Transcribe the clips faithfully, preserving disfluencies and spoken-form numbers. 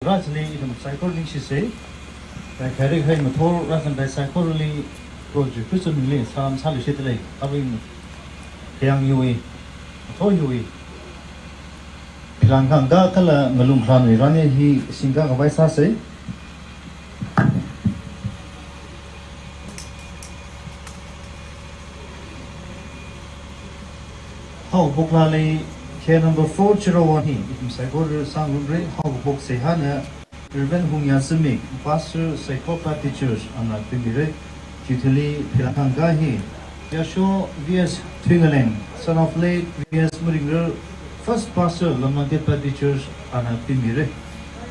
Rāchili ithum saikora ningshisei. Kaikhari hai mathor rāzangda saikorali Proho Jishu Khrista mingli salam sāluishit lei. Aring yang yui. Mathor yui. Philang khangkā kala ngalung kharan rirani hi singkakhavai sāsei. Haokaphok lali case number four zero one hi ithum saikora sāngarumrei. Haokaphok seihāna Reverend Hungya Zimik, Pastor, Saikorapa Baptist Church, ana pimirei. Chithili philang khangkā hi Yasho V S Thuingaleng, son of late V S Maringrar, first pastor, Lamlang Gate Baptist Church, ana pimirei.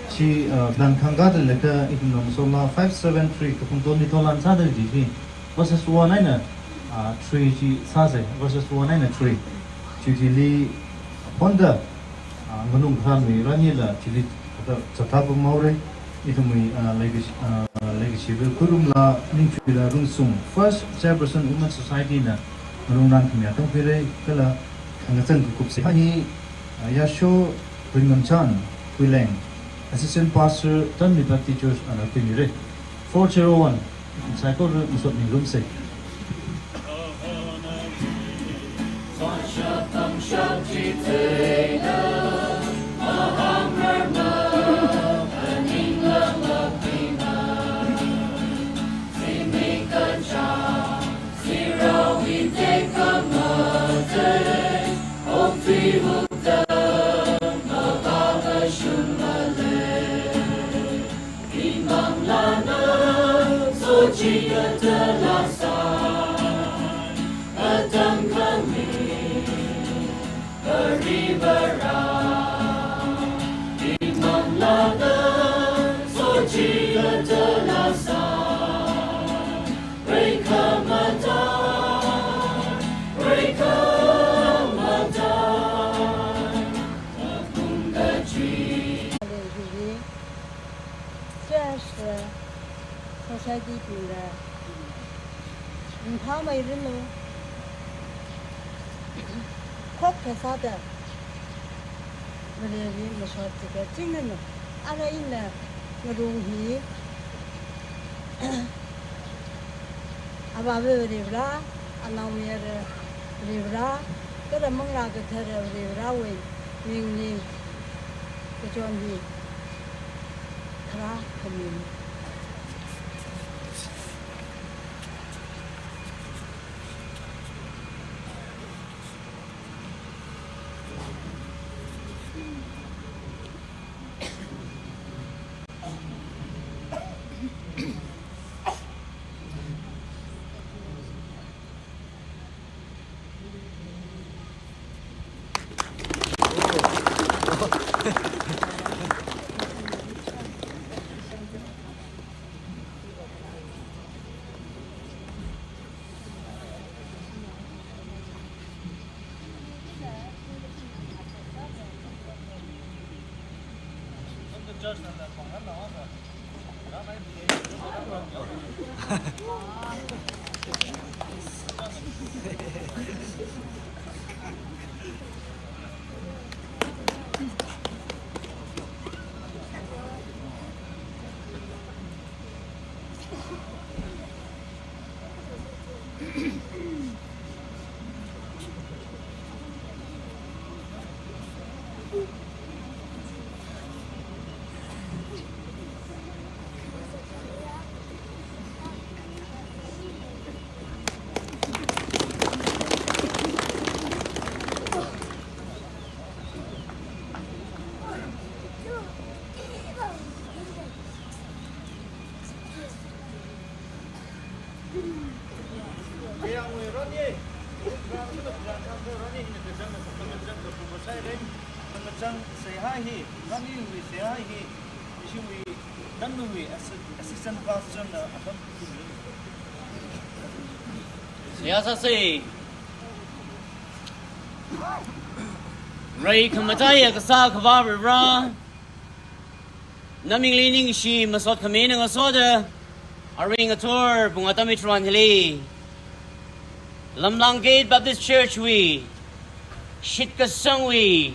Chi, uh, philang khangkā thāda leikha ithumna masotla five seven three kaphung toni tolan sāda chi hi verses one eina, uh, three chi sāsei, verses one eina three. Chithili aphonda, uh, ngalung kharan rirani la chili kata chātha pamhaorei. Ithumwui, uh, leikashi, uh, leikashiva Khurumla Ningchuila Rungsung, first chairperson Women Society na ngalung kharan khamiya tangpirei, kala khangachang kakup seihā hi, uh, Yasho Ringamchan Huileng, Assistant Pastor, Tanmi Baptist Church, ana pimirei. Four zero one, saikora masot mingarumsei. Church, uh, society bingla ringphāmeirinlu. Khokthā sāda Vareli masot chikha chingnanu. Ara ina ngarung hi Avāva Varivara, Anaomayara Varivara, kala Manglā Kathara Varivarawui mingli kachon hi kharā khamina. Seihā sāsei. Rai khamataiya kasā Akhava Varivara, namingli ningshi masot khami eina ngasoda, aring athor pung atam hitharan hili Lamlang Gate Baptist Church wui shitkasangwui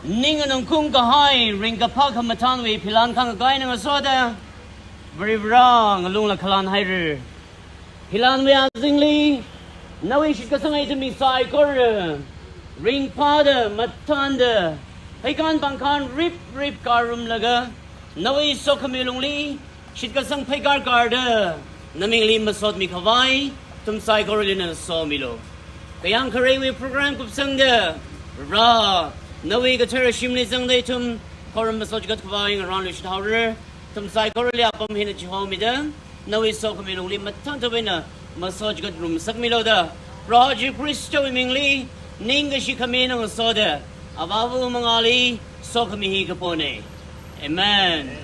Ning nganungkung kahai ringkaphā khamathānwui philan khangakaina ngasoda, Varivara ngalungla khalan haira. Philanwui azingli nawui shitkasang ithum mi saikora ringphāda, mathānda, pheikhan pangkhan riprip karumlaga, nawui sokhami lungli shitkasang pheikarkarda, namingli masotmi khavai ithum saikorali nana somilu. Kayāng khareiwui program kupsangda, Ra, nawui kathara shimli zangda ithum khorum masot chigat khavai ngarānluishit haora. Ithum saikorali apam hina chihomida, nawui sokhami lungli mathānda eina masot chigat rumsakmilu da, Proho Jishu Khristawui mingli ningkashi khami ngasoda, Avāva mangāli sokhami hi kapona. Amen.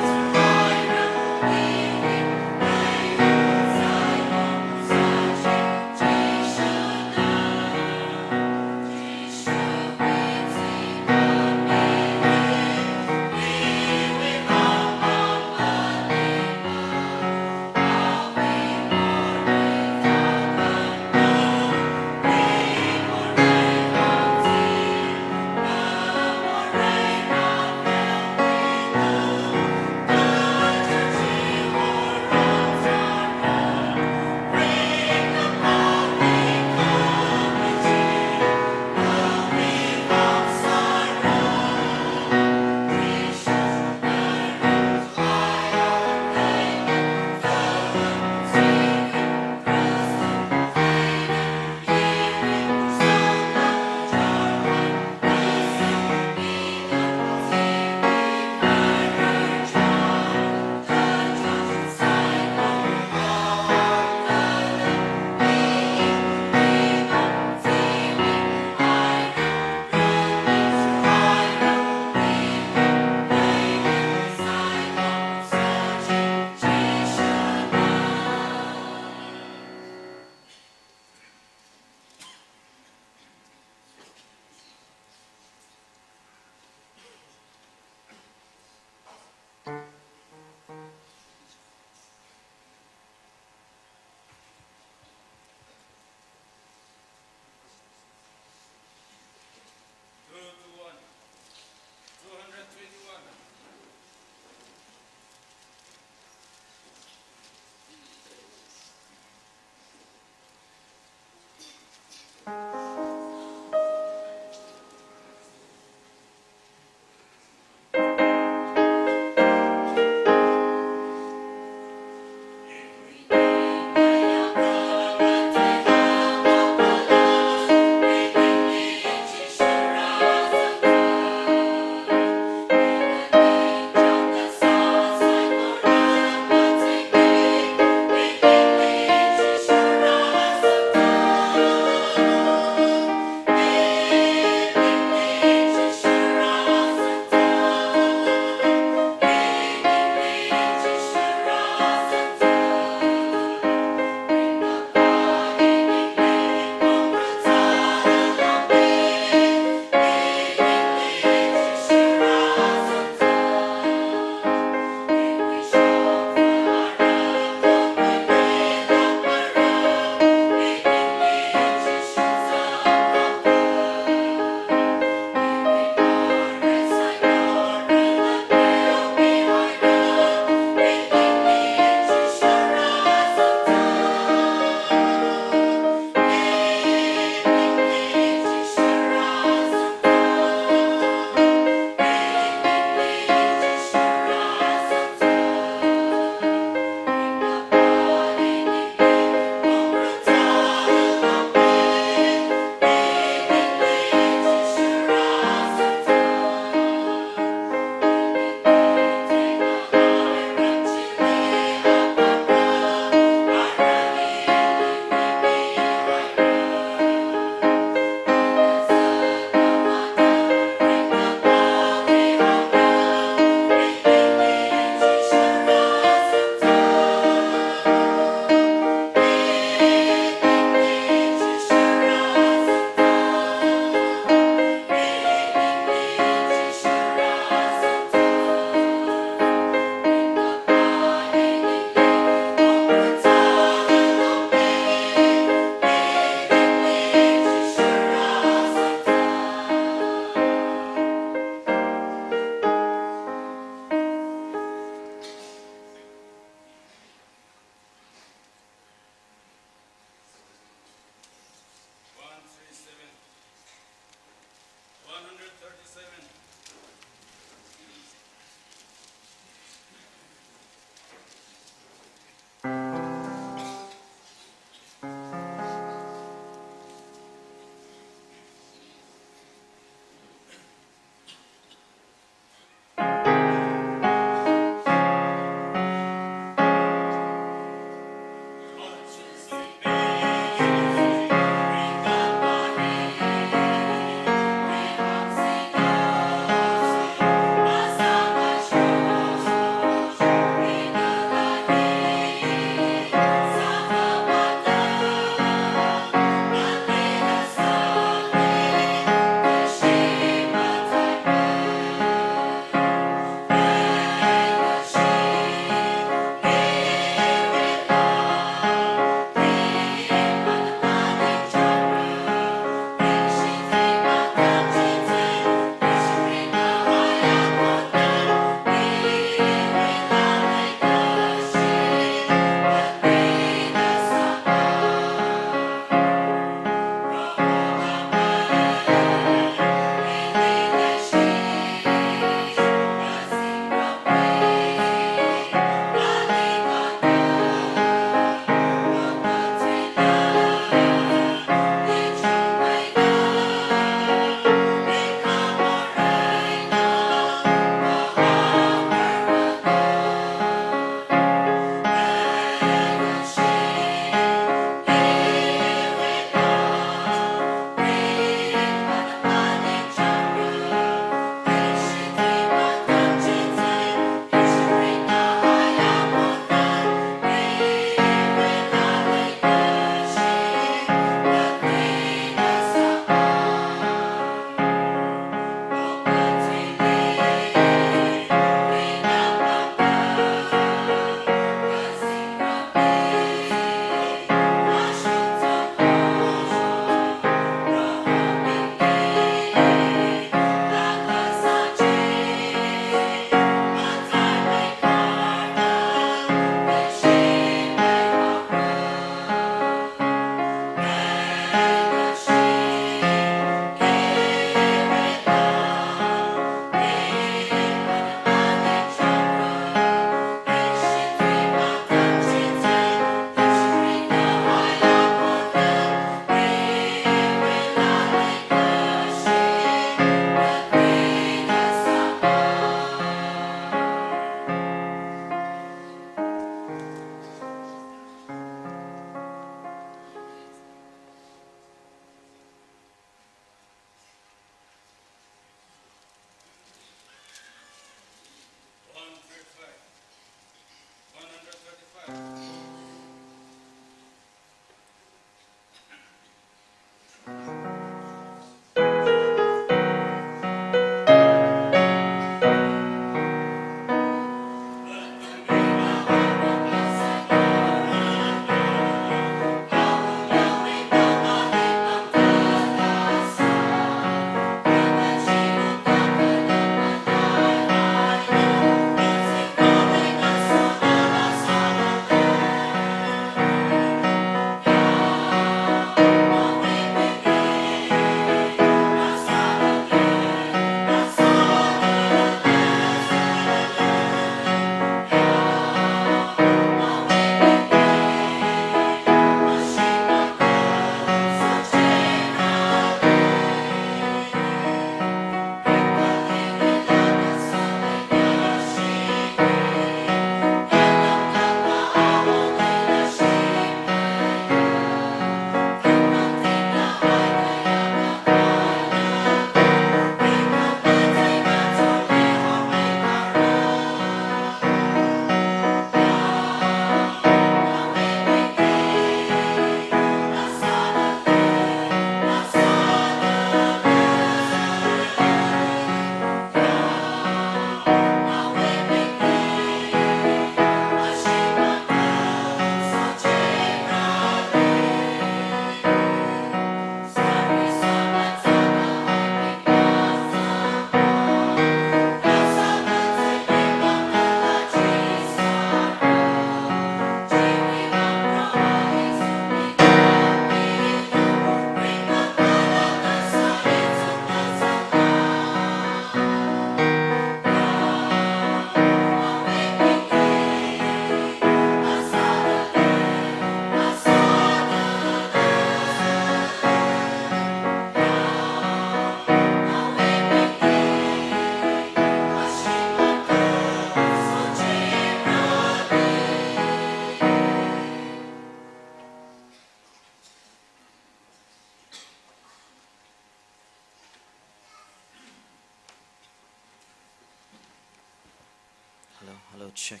Hello, hello, check.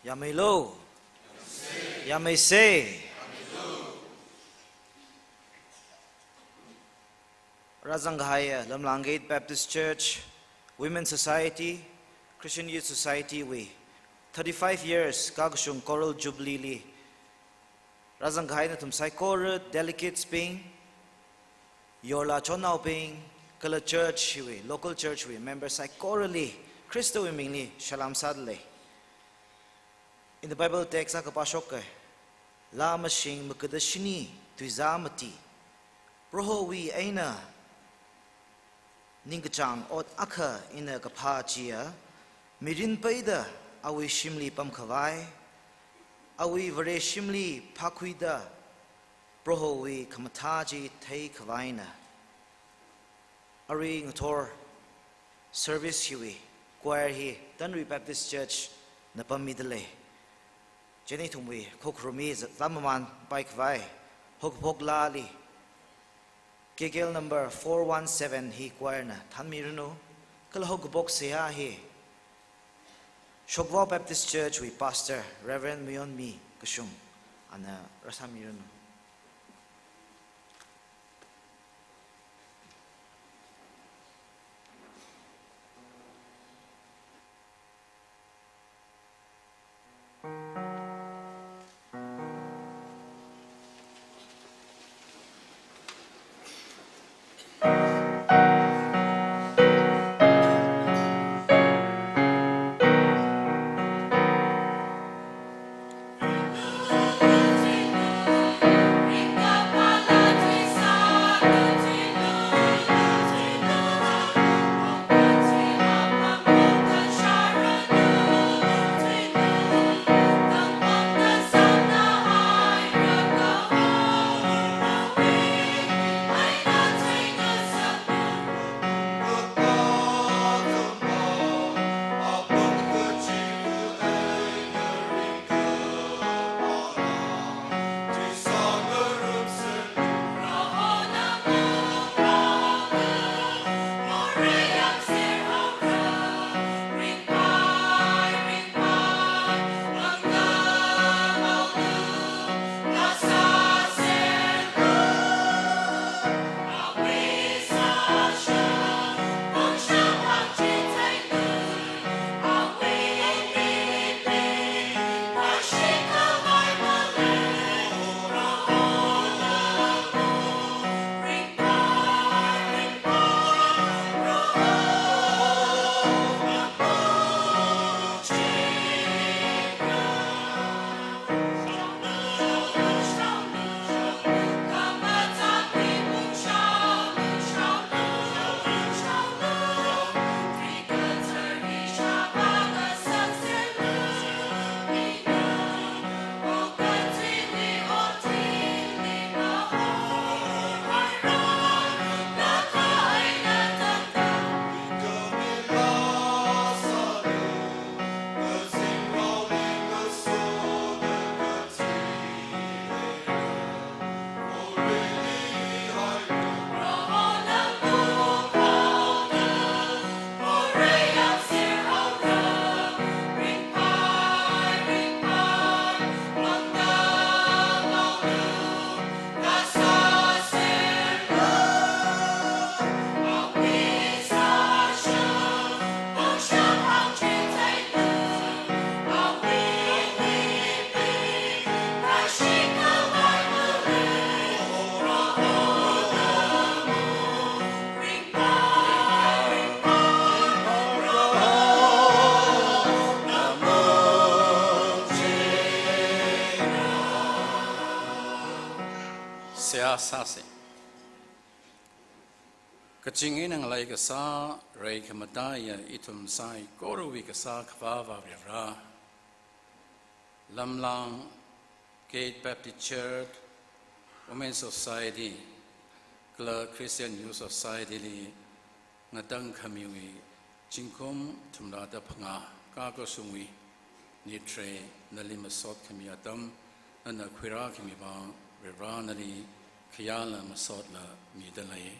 Yameilo. Yameisei. Rāzangkahai Lamlang Gate Baptist Church, Women Society, Christian Youth Society wui thirty-five years kakashung Coral Jubilee li rāzangkahai nathum saikora, delegates bing, yorla chonnaobing, kala church hiwui, local church wui member saikorali Khristawui mingli salam sādalei. In the Bible text akha pāshokka, Laa mashing magada shini, tuizā mati, Prohowui eina ningkachāng ot akha ina kaphā chiya, mirin peida awui shimli pamkhavai, awui Vare shimli phākhuida, Prohowui khamathā chi theikhavaina. Arui ngathor service hiwui choir hi Tanrui Baptist Church na pammidalei. Chieina ithumwui khokharumwui zā-, zāmaman paikhavai, haokaphok laali, K K L number four one seven hi choir na thānmiranu, kala haokaphok seihā hi Shokvao Baptist Church wui Pastor Reverend Mionmi Kashung ana rāsāmiranu. Seihā sāsa. Kaching eina ngalei kasā, reikhamataiya ithum saikorawui kasā Akhavā Vare Vare, Lamlang Gate Baptist Church, Women Society, kala Christian Youth Society li ngatangkhamiwui zingkum thumrada phangā kakashungwui nithrei nali masot khami atam, nana khuirākhami vang Vare Vare nali khayāla masotla midalei.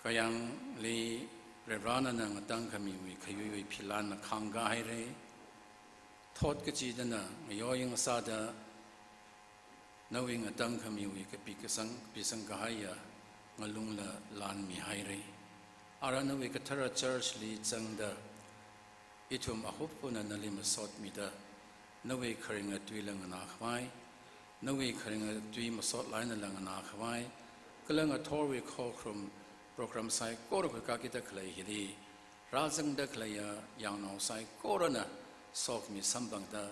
Kayāngli Varivarā nana ngatangkhamiwui khayuiwui philan na khāngkā haira. Thot kachida na ngayoying sāda, nawui ngatangkhamiwui kapi kasang, kapi sangkahaiya ngalungla lanmi haira. Ara nawui kathara church li zangda, ithum ahupna nali masotmida, nawui kharinga tuila nganākhavai, nawui kharinga tui masot eina la nganākhavai, kala ngathorwui khokharum program saikora khuikākida khalei hili, rāzangda khaleiya yangnao saikorana sokhami samphangda,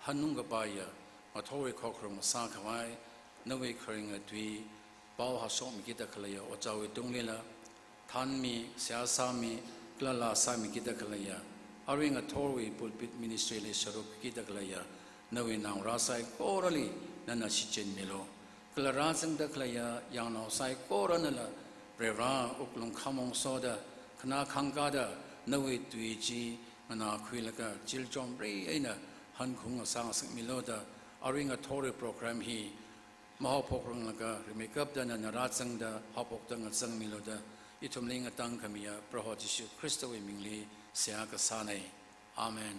hanung kapaiya ngathorwui khokharum sākhavai, nawui kharinga tui pao hāshokmikida khaleiya ojāwui tunglila, thanmi, seihā sāmi, kala laa sāmikida khaleiya, arui ngathorwui pulpit ministry li sharuk kida khaleiya, nawui naongarā saikorali nana shichinmilu. Kala rāzangda khaleiya yangnao saikoranala, Varivarā wuklung khamong soda, khanā khāngkāda, nawui tui chi nganākhuilaga chilchomri eina hankhung sāngasakmilu da, arui ngathorwui program hi mahaophokranglaga rimeikapda nana rāzangda haophokda ngazangmilu da, ithumli ngatangkhamiya Proho Jishu Khristawui mingli seihā kasāna. Amen.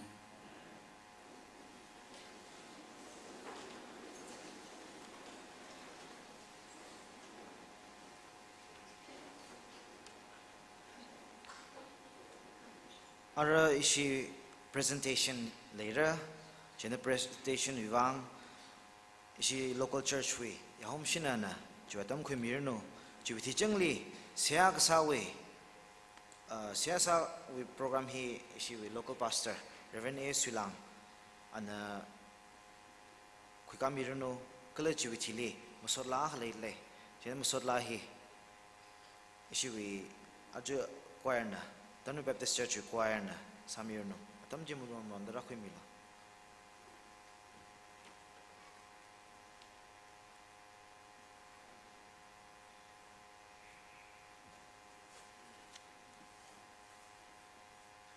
Ara ishi presentation leira, chieina presentation wui vang ishi local church wui yahomshinana chiwui atam khuimiranu, chiwui thichangli seihā kasāwui, uh, seihā sāwui program hi ishiwui local pastor, Reverend A Suilang, ana khuikāmiranu, kala chiwui thili masot laa khalei lei, chieina masot laa hi ishiwui aja choir na, Tangkhul Baptist Church wui choir na sāmiranu, atam chi mudon mudonda rākhuimilu.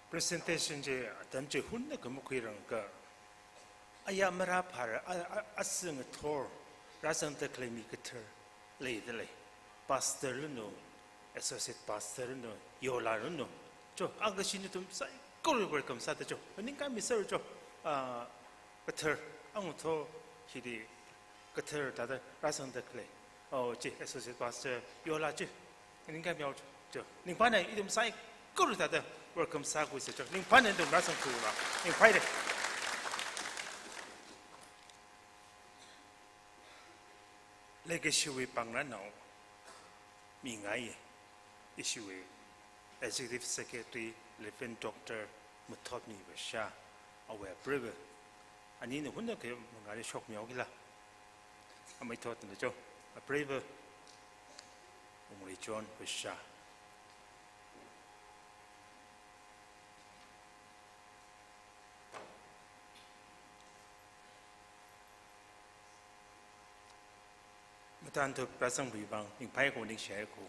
Presentation chi atam chi hunna kamakhuirangka, aya marāphāra, a, a, aja ngathor rāzangda khalei mi kathar leidalei. Pastor lanu, associate pastor lanu, yola lanu. Cho, akhashi nathum saikora welcome sāda cho. Ningkhāmi sir cho. Ah, kathar, angathor hili kathar thāda rāzangda khalei. Oh, chi, associate pastor, yola chi. Ningkhāmi haowa cho. Ningphāna ithum saikora thāda welcome sākhuisa cho. Ningphāna ithum rāzangkhuiva. Ningphāra. Leikashiwui pāngranao mingai, ishiwui Executive Secretary, Reverend Doctor Mathotmi Vasha, awui apreiva, anina hunna khamangāli shokmihaokila. Amei thotna cho, apreiva, Ungri John Vasha. Matantup rāzangwui vang, ningphai ko, ningshai ko.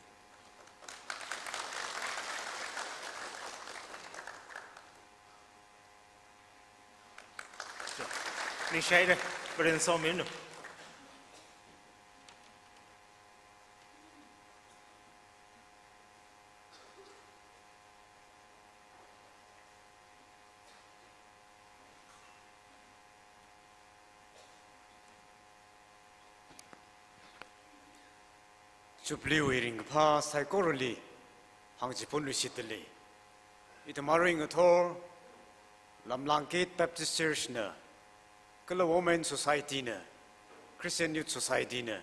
Ningshaira, Reverend Sominu. Jubilee wui ringkaphā saikorali hāngchipun lushitdalei. Ithum arui ngathor Lamlangkit Baptist Church na, kala Women Society na, Christian Youth Society na,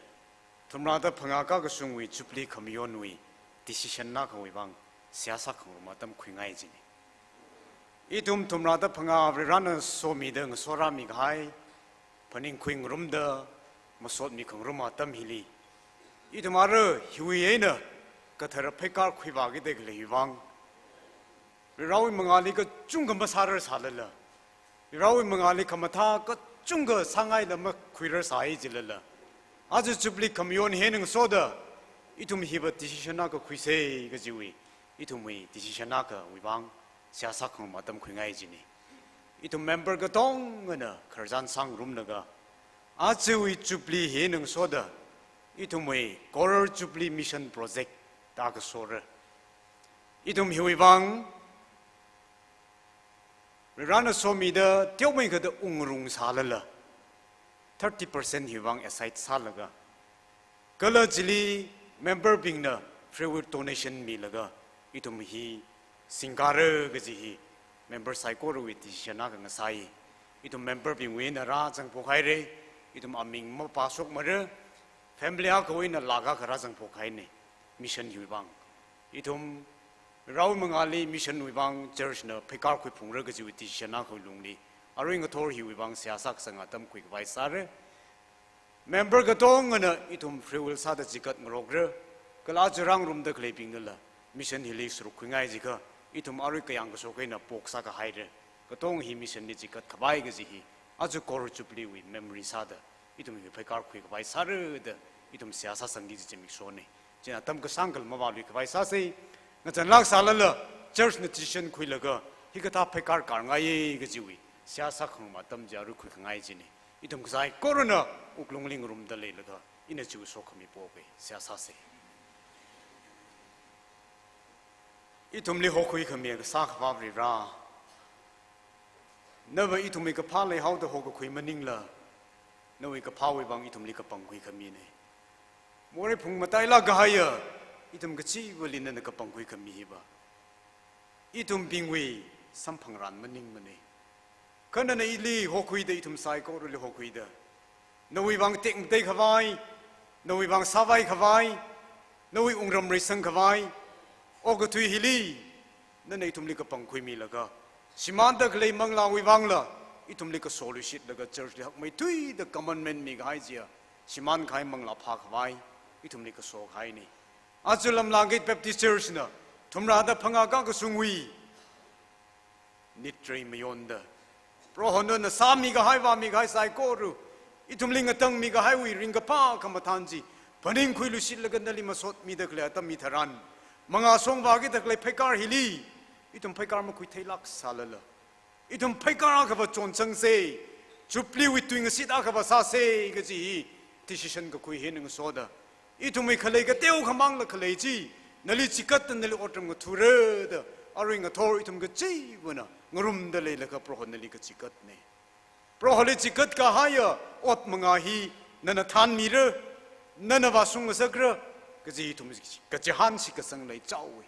thumrāda phangā kakashungwui Jubilee khamayonwui decision na khavai vang seihā sākhangarum atam khuingai jina. Ithum thumrāda phangā Varivarāna somida ngasorāmi kahai, phaningkhui ngarumda masotmi khangarum atam hili, ithum ara hiwui eina kathara pheikar khuivākida khalei vang, Varivarāwui mangāli kachungkha masārar sālala, Varivarāwui mangāli khamathā kachungkha sāngaila makhuirar sāi jilala, aja Jubilee khamayon hi ngasoda ithum hiva decision akha khuisa kajiwui, ithumwui decision akhawui vang seihā sākhangarum atam khuingai jina. Ithum member katongana khararchan sāngarumlaga, ajawui Jubilee hi ngasoda ithumwui Coral Jubilee Mission Project da kasora. Ithum hiwui vang, Varena somida teomeikha da ungrung sālala, thirty percent hiwui vang aside sālaga, kala chili member bingna freewill donation milaga, ithum hi singkara kaji hi member saikorawui decision akha ngasai. Ithum member bingwui eina rāzangphok haira, ithum aming mapāshokmara, family akhawui eina lakh akha rāzangphok haina, mission hiwui vang. Ithum rao mangāli mission wui vang church na pheikar khuiphungra kajiwui decision akhawui lungli, arui ngathor hiwui vang seihā sākasang atam khuikhavai sāra. Member katongana ithum freewill sāda chikat ngarokra, kala aja rāngarumda khaleibingnala mission hili sāruk khuingai jiakha, ithum arui kayāng kashok eina pok sākahaira. Katonga hi mission li chikatkhavai kaji hi, aja Coral Jubilee wui memory sāda, ithum hi pheikar khuikhavai sāra da, ithum seihā sāsangki kaji zimikshona. Chieina atam kasāngkhala mavāluikhavai sāsa, ngachānlāk sālala, church na decision khuilaga, hikathā pheikar karngaiya kajiwui seihā sākhangarum atam chi arui khuikhangai china. Ithum kasaikorana wuklungli ngarumda leilaga, ina chi sokhami poka, seihā sāsa. Ithumli hokhuikhami kasā Akhava Varivara, nava ithumwui kaphā leihaoda hokakhui maningla, nawui kaphāwui vang ithumli kapangkhui khamina. Morei phung matailāk kahaiya ithum kachivali nana kapangkhui khami hiva ithumbingwui samphangran maningmana. Kha nana ili hokhuida, ithum saikorali hokhuida, nawui vang tekmateikhavai, nawui vang sāvaikhavai, nawui wungram reisangkhavai okathui hili nana ithumli kapangkhuimilaga, shimānda khalei manglāwui vangla ithumli kasoluishitlaga, church li hakmeithuida commandment mikahai chiya shimānkahai manglā phākhavai ithumli kasokahaina. Aja Lamlang Gate Baptist Church na thumrada phangā kakashungwui nitrei mayonda, Prohona nana sāmikahai, vāmikahai saikora, ithumli ngatangmikahaiwui ringkaphā khamathān chi phaningkhuiluishitlaga nali masotmida khalei atam hitharan, mangā shongvākida khalei pheikar hili ithum pheikar makhuitheilāk sālala, ithum pheikar akhava chonchangsa, Jubilee wui tuingashit akhava sāsa kaji hi decision kakhui hina ngasoda, ithumwui khalei kateo khamangla khalei chi nali chikatda nali otram ngathura da, arui ngathor ithum kachivana ngarumda leilaga Proho nali kachikatna. Proholi chikatkahaiya ot mangā hi nana thānmira, nana vāshung ngasakra kaji ithum kachihān shitkasang leichaowa.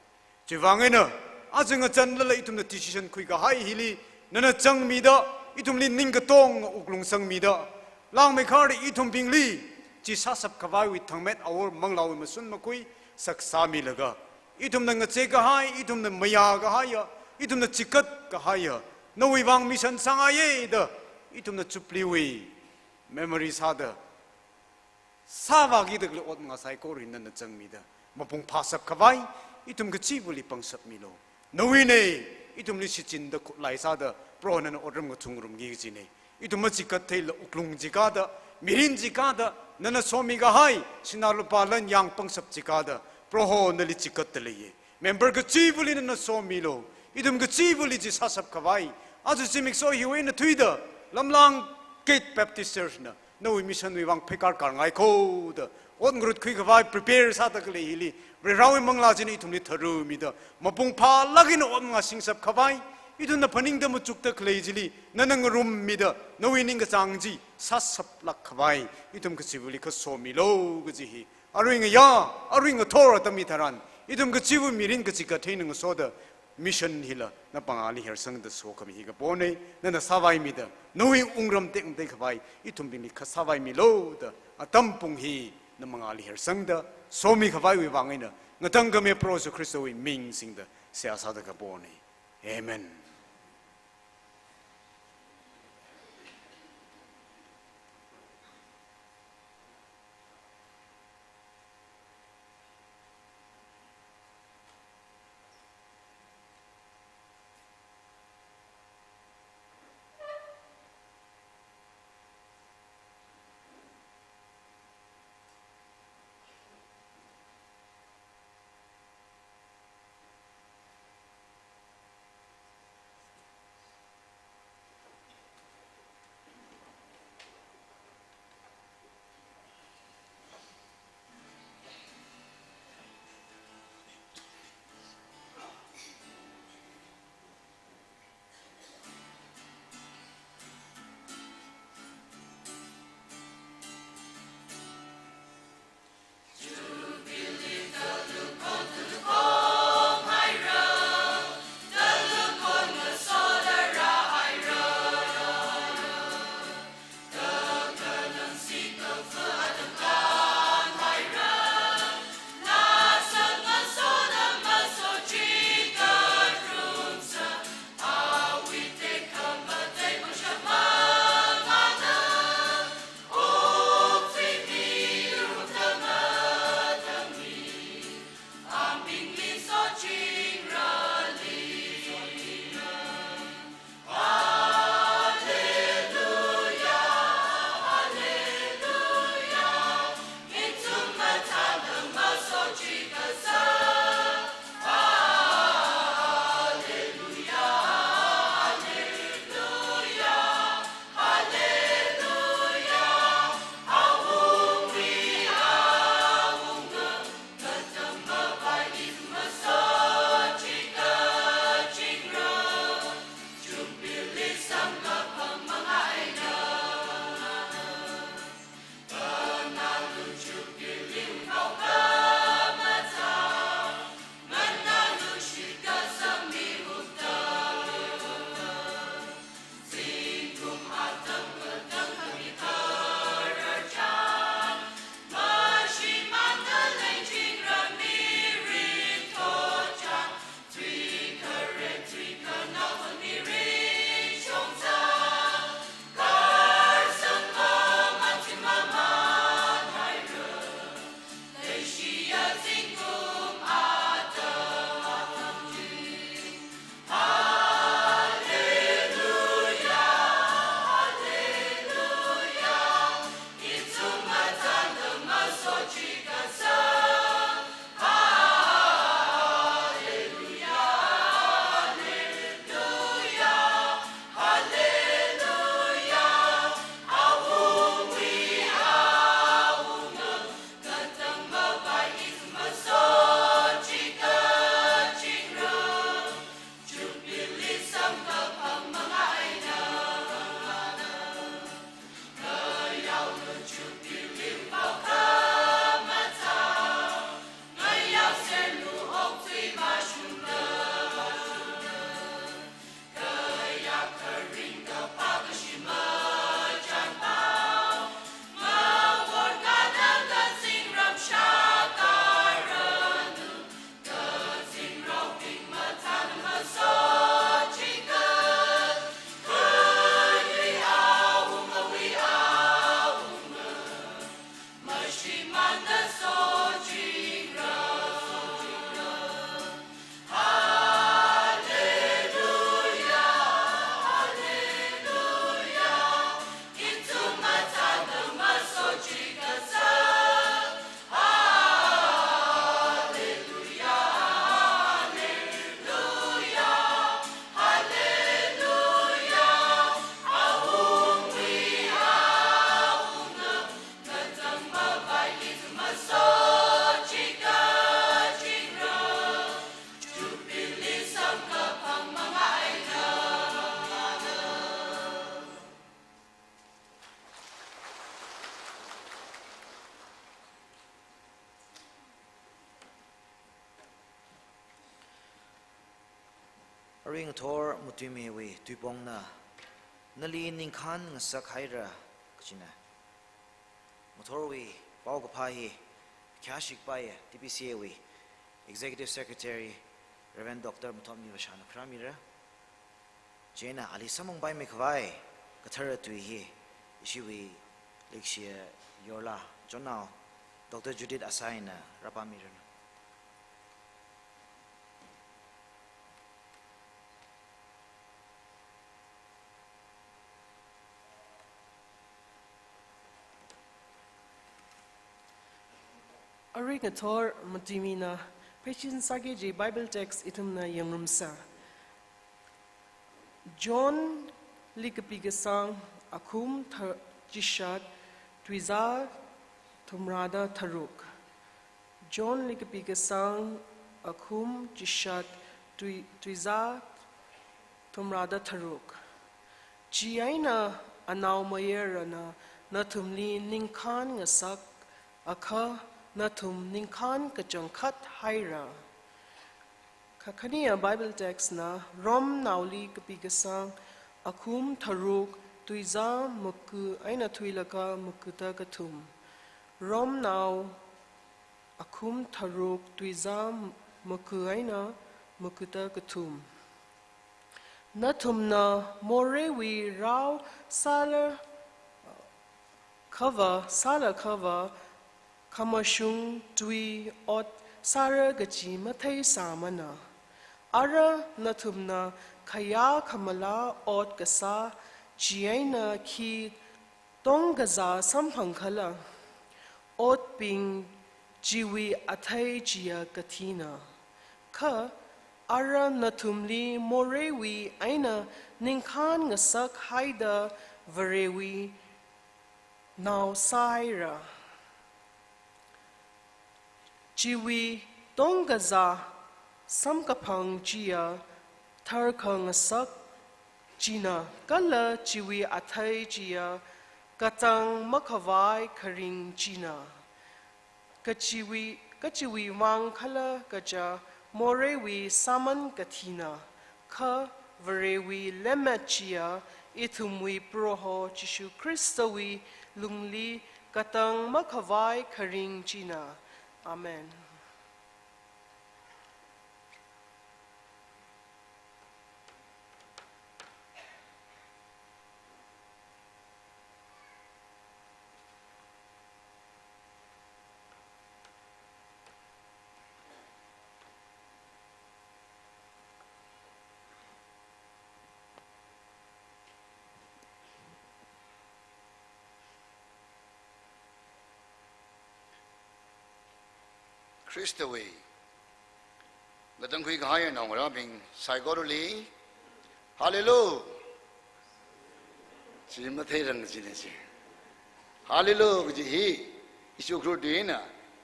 Chiwui vang eina aja ngachānlala ithumna decision khuikahai hili nana zangmida, ithumli ningkatonga wuklung sangmida, langmeikharda ithumbingli chi sāshapkhavaiwui thangmet awor manglāwui mashun makhui saksāmilaga, ithumna ngacheekahai, ithumna mayākahaiya, ithumna chikatkahaiya, nawui vang mission sāngaiya da ithumna Jubilee wui memory sāda sāvākida khalei ot mangā saikora hi nana zangmida, mapung phāshapkhavai ithum kachivali pangshapmilu. Nawuina, ithumli shichinda khutlai sāda Proho nana otram ngathungrumki kajina. Ithum machikattheila wuklung chikada, mirin chikada, nana somikahai sinā lupā lan yang pangshap chikada, Proho nali chikatda leiya. Member kachivali nana somilu. Ithum kachivali chi sāshapkhavai aja zimiksho hiwui eina thuida, Lamlang Gate Baptist Church na nawui mission wui vang pheikar karngai kho da ot ngarutkhuikhavai prepare sāda khalei hili, Varivarawui manglā china ithumli tharumida, mapung phālāk eina ot mangā singshapkhavai, ithumna phaningda machukda khalei chili nana ngarummida, nawui ningkachāng chi sāshaplākkhavai ithum kachivali khasomilu kaji hi arui ngayā, arui ngathor atam hitharan, ithum kachiva mirin kachikat eina ngasoda, mission hila napāngli hersangda sokhami hi kapona. Nana sāvaimida, nawui wungram tekmateikhavai ithumbingli khasāvaimilu da, atam pung hi namangli hersangda somikhavaiwui vang eina, ngatangkhami Proho Jishu Khristawui ming singda seihā sāda kapona. Amen. Aruingathor Matuimiwui tuipongna, nali ningkhan ngasak haira kajina. Ngathorwui paokaphā hi khayāshikapaiya T B C A wui Executive Secretary Reverend Doctor Mathotmi Vashana khuirāmira. Chieina ali samphangpaimei khavai kathara tui hi ishiwui leikashiya yorla chonnao Doctor Judith Asai na rāpāmiranu. Aruingathor Matuimina pheisin sāki kaji Bible text ithumna yangngarumsa. Johnli kapi kasang akhum tha-, chishat tuizā thumrāda tharuk. Johnli kapi kasang akhum chishat tui-, tuizā thumrāda tharuk. Chieina anaomayarana nathumli ningkhan ngasak, akha nathum ningkhan kachangkhat haira. Kakhane Bible text na Romnaoli kapi kasang akhum tharuk tuizā maku eina thuilaga makuda kathum. Romnao akhum tharuk tuizā maku eina makuda kathum. Nathumna moreiwui rao sālakhava, sālakhava, khamashung tui ot sāra kaji matheisāmana. Ara nathumna khayā khamala ot kasā chieina khi tongkazā samphangkhala? Otbing chiwui athei chiya kathina. Kha ara nathumli moreiwui eina ningkhan ngasak haida Varewui nao sāhaira. Chiwui tongkazā samkaphang chiya tharkhangasak china kala chiwui athei chiya katang makhavai kharing china. Kachiwui, kachiwui vang khala kaja moreiwui sāman kathina, kha Varewui lemmet chiya ithumwui Proho Jishu Khristawui lungli katang makhavai kharing china. Amen. Khristawui ngatangkhui kahai naongarābing saikorali, Hallelujah! Chi matheirang kajina chi. Hallelujah kaji hi, Jishu Khristana,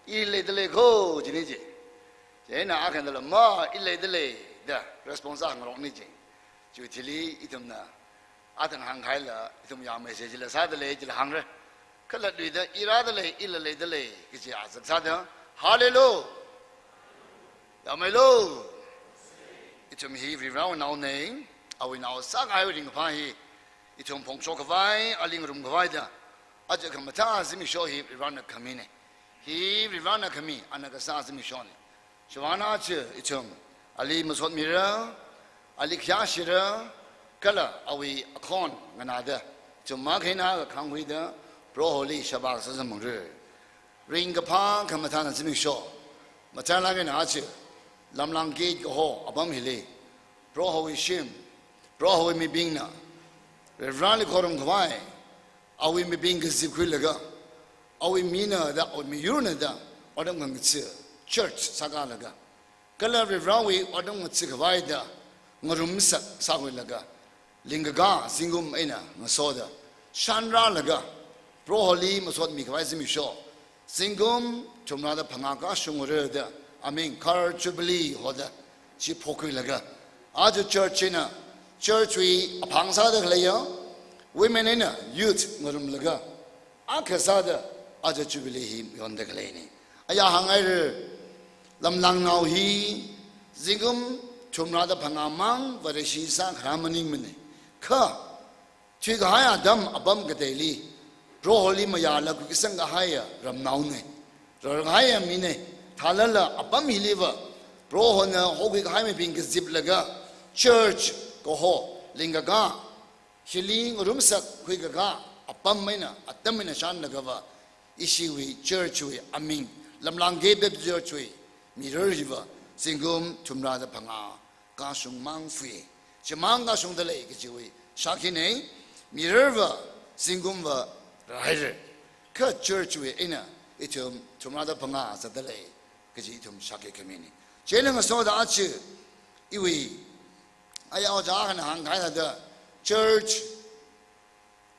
ili leidalei kho kajina chi. Chieina akhana lama, ili leidalei da response hāngarokna chi. Chiwui thili ithumna athang hāngkahaila, ithum yāmei se chila sādalei, chila hāngra. Kala luida, i rādalei, ila leidalei kaji azak sāda, Hallelujah! Yāmeilu! Ithum hi Varivarāwui naona, awui nao sākahaiwui ringkaphā hi ithum phongshok khavai, ali ngarum khavai da, aja khamathā zimiksho hi Varivarāna khamina. Hi Varivarāna khami, ana kasā zimikshona. Chivāngna aja ithum ali masotmira, ali khayāshira, kala awui akhon nganāda, ithum makhaina kakhangkhuida, Proholi shabak sāzamra. Ringkaphā khamathāna zimiksho, matailāk eina aja, Lamlang gate kaho apam hili, Prohowui shim, Prohowui mibingna Varivarāli khorum khavai, awui mibing kazipkhuilaga, awui mina da, awui miyurna da, atam khangatha church sākalaga, kala Varivarāwui atam ngatha khavai da ngarumsak sākhuilaga, lingkakā zingkum eina ngasoda shānrālaga, Proholi masotmi khavai zimiksho, zingkum thumrāda phangā kashungra da, aming Khar Jubilee hoda chi phokhuilaga, aja church eina, church wui aphang sāda khaleiya, women eina youth ngarumlaga, akha sāda aja Jubilee hi yonda khaleina. Aya hānghaira, Lamlangnao hi zingkum thumrāda phangāmang Vareshi sākharā maningmana. Kha thuikahai atam apam kateili, Proholi mayāla khuikasang kahaiya ramnaona. Rarkahaiya mina. Thālala apam hiliva Prohona hokhuikahai mibing kaziplaga church kaho, lingkakā, hili ngarumsak khuikakā apam eina, atam eina shānlagava, ishiwui church wui aming, Lamlangke Baptist Church wui mirar hiva zingkum thumrāda phangā kashungmang fui. Chimang kashungda lei kajiwui shākhina. Mirarva zingkumva rāhaira. Kha church wui eina ithum thumrāda phangā zatda lei kaji ithum shākhi khamina. Chieina ngasoda aja iwui ayao ja khana hāngkahai thāda, church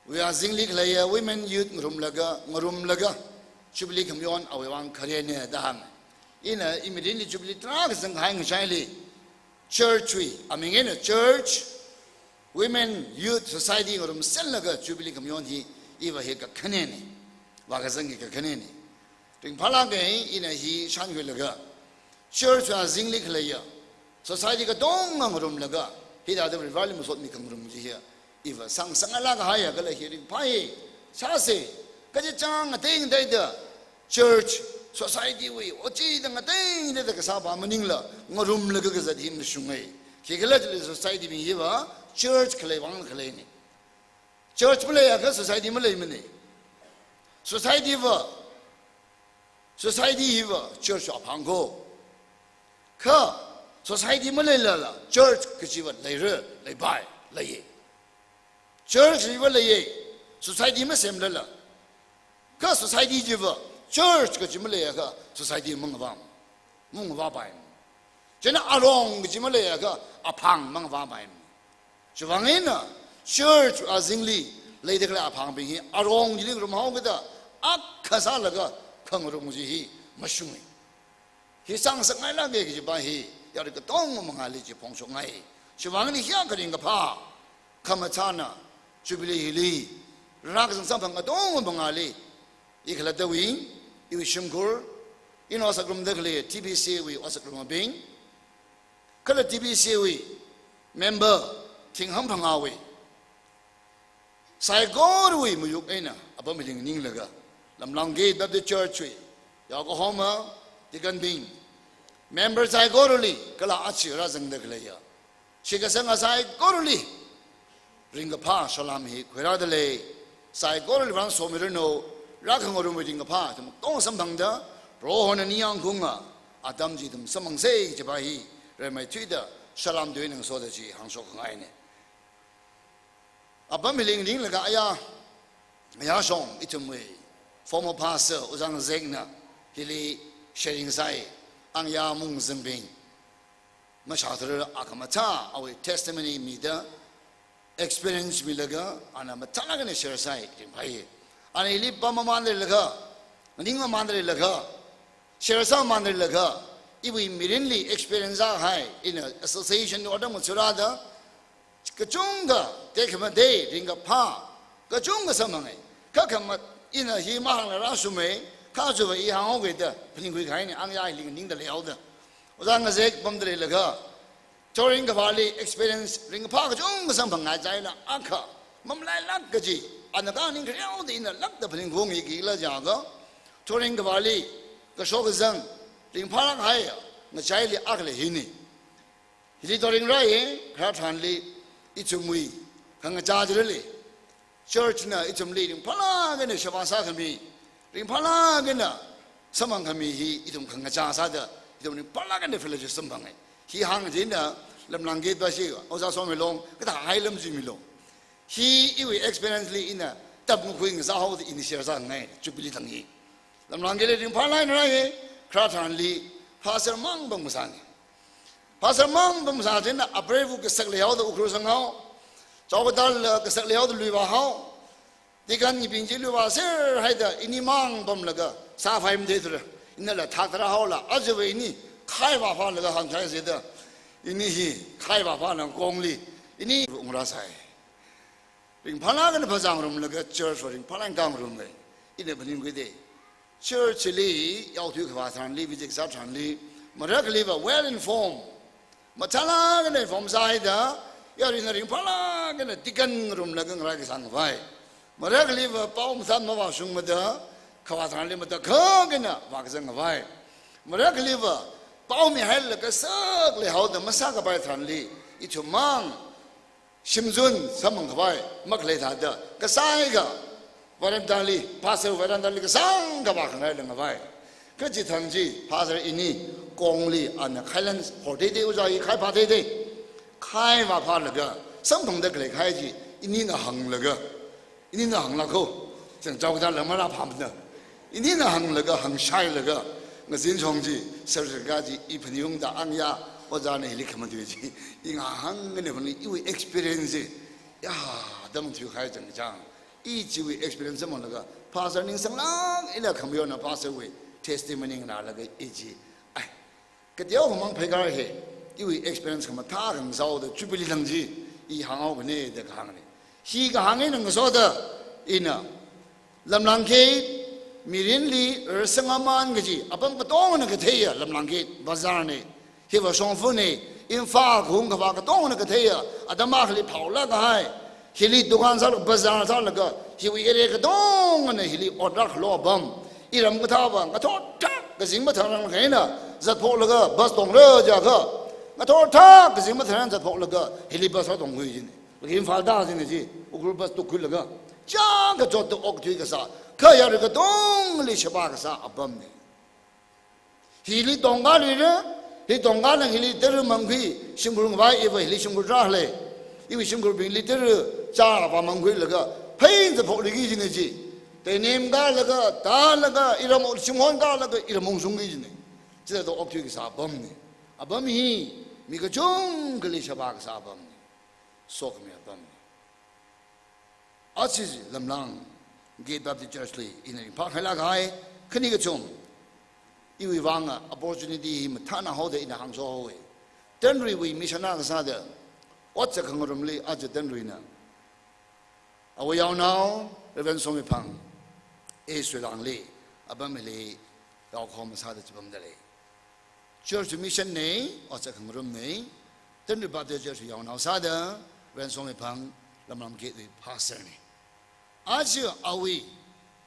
wui azingli khaleiya women youth ngarumlaga, ngarumlaga, Jubilee khamayon awui vang kharena da hānga. Ina imirinli Jubilee tarākha zangkahai ngachaili, church wui aming eina church, women, youth, society ngarumserlaga Jubilee khamayon hi iva hi kakhanena. Vākazang hi kakhanena. Ringphālāka, ina hi shānkhuilaga, church azingli khaleiya society katonga ngarumlaga, hithāda Vareli masotmi khangarum chi hi iva sāngasakngailāk kahaiya kala hi ringphāya. Sāsa, kachichā ngateingateida church, society wui ojida ngateingateida kasāpa maningla, ngarumlaga kazat hi mashunga. Khikhalajila society bing hiva church khalei vang khaleina. Church maleiakha society maleimana. Society va, society hiva church aphang ko. Kha society maleilala church kajiva leira, leipai, leiya. Church hiva leiya, society masemlala. Kha society chiva church kaji maleiakha society mangavā, mangavāpai. Chieina arong kaji maleiakha aphang mangavāpai. Chiwui vang eina church azingli leida khalei aphangbing hi arong chili ngarumhaokida, akha sālaga khangarum chi hi mashunga. Hi sāngasakngailāka kajipa hi yarui katonga mangāli chi phongshokngai. Chiwui vang eina hiyākha ringkaphā khamathāna Jubilee hili rākazang samphang katonga mangāli, i khalattawui, iwui shimkhur, ina osakrumda khalei T B C wui osakrumbing, kala T B C wui member thingham phangāwui saikorawui mayuk eina apam hili nganinglaga, Lamlangke Baptist Church wui yaokahoma, deacon bing, member saikorali, kala aja rāzangda khaleiya shitkasanga saikorali ringkaphā salam hi khuirāda lei. Saikorali vang somiranu, rākhangarumwui ringkaphā ithum katonga samphangda, Prohona ningyāng khaunga atam chi ithum samphangsa kajipa hi rimeithuida salam tui ngasoda chi hāngshokngaina. Apam hili nganinglaga aya, ayashong ithumwui former pastor Ojā Ngazekna hili sharing sāi, Angya Mungzangbing. Mashāthura, a khamathā awui testimony mida, experience milaga, ana mathālāk eina share sāi, ringphāya. Ana ili pamamānda leilaga, nganingmamānda leilaga, share sāmamānda leilaga, iwui mirinli experience sākahai, ina association wui otram ngathāda, kachungkha tekhamatei, ringkaphā kachungkha samphangai. Kha khamat ina hi mahāngla rāshungmei, kha chiva i hānghaokida phaningkhui kahaina, Angya hili nganingda leihaoda. Ojā Ngazek pamda leilaga, Thoring Kavali experience ringkaphā kachungkha samphangngai chieina akha mamalailāk kaji, ana khaning khareo da ina lākda phaningkhui ngi kila jiakha, Thoring Kavali kashok kazang ringphālāk kahai ngachaili akhala hina. Hili Thoring rāi, kharā tharanli ithumwui khangachā chili, church na ithumli ringphālāk eina sheba sākhami, ringphālāk eina samphangkhami hi ithum khangachā sāda, ithum ringphālāk eina fellowship samphangai. Hi hāng chieina Lamlangke Baptist, Ojā Somilong, kathāhai lam chi milu. Hi iwui experience li ina tamkhui ngasāhaoda ina share sāngai, Jubilee tang hi. Lamlangkeli ringphālāk eina rāi, kharā tharanli pastor mang pamngasāngai. Pastor mang pamngasā chieina apreiva kasak leihaoda Ukhrul zanghao, Chaokadal la kasak leihaoda lui vāhao, deacon bing chi lui vāser haida ini mang pamlaga sāvai matheithura. Inala thak tharā haola, ajava ini khai vāphālaga hāngkahai jida, ini hi khai vāphāna kongli, ini ungrāsai. Ringphālāk eina phazā ngarumlaga church va ringphālāk eina khangarumngai. Ina phaningkhuida, church li yaothui khavā tharanli, visit sā tharanli, marakhaliva well informed, Mathālāk eina form sāhaida, yaruina ringphālāk eina deacon ngarumlaga ngarai kasā ngavai. Marakhaliva pao mathān mavāshungmada, khavā tharanli matakhak eina vākazang ngavai. Marakhaliva pao mihailaga sākhalei haoda masākapai tharanli, ithum mang shimzun samphang khavai makhalei thāda, kasāngaiakha veranda li, pastor veranda li kasāngkha vākhangaila ngavai. Kachi tharan chi pastor ini kongli ana khailan horteitei, ojā hi khai phāteitei. Khai vāphālaga, samphangda khalei khai chi inina hānglaga, inina hānglāk kho, chang chao kata lamara phamna. Inina hānglaga, hāngshailaga, ngazin shong chi, sir sir ka chi, i phaniyungda angya, ojāna hili khamatui chi, i ngahāng ngane phani, iwui experience chi, ya, dam thui khai chang chang. I chiwui experience manglaga, pastor ning sanglāk eina khamayona pastor wui testimony nganālaga i chi. Ai, kateokha mang phaikar he, iwui experience khamathā khangasaoda Jubilee lang chi, i hānghaokane da kahāngane. Hi kahāng eina ngasoda, ina, Lamlang Gate, mirinli, er sangaman kaji, apam katongana katheiya, Lamlang Gate, bazar ne, hiva shongfa ne, Imphal kahung khavā katongana katheiya, atam akhali phaolāk kahai, hili dukan sālaga, bazar sālaga, hiwui area katongana hili otrak lo apam, iram kathāva, ngathor thak, kazing mathānrang kaina, zatpholaga, bus tongra jiakha, ngathor thak, kazing mathānrang zatpholaga, hili bus sātongkhui jine. Lagi Imphal da jine chi, Ukhrul bus tukkhuilaga, chang kachot tu okthui kasā, kha yarui katongli sheba kasā apam ne. Hili tongkha lira, hi tongkha lang hili tara mangkhui, shimkhur ngavai iva hili shimkhur rāle. Iwui shimkhurbingli tara chā vāmangkhuilaga, phain zatphok lagi jine chi. Teinem kalaga, tālaga, iram shimkhon kalaga, iram ungshungki jine. Chithāda okthui kasā apam ne. Apam hi, mi kachungkhali sheba kasā apam ne. Sokhami apam ne. Achi Lamlang Gate Baptist Church li ina ringphākhailāk kahai, khani kachung, iwui vanga opportunity hi mathāna haoda ina hāngso haowe. Tanruiwui mission akha sāda, ot sākhangarumli aja Tanruina, awui yaonao, Reverend Somiphang, A Suilangli, apam hili yaokhom sāda chipamda lei. Church mission ne, ot sākhangarum ne, Tanrui Baptist Church yaonao sāda, Reverend Somiphang, Lamlang Gate wui pastor ne. Aja awui,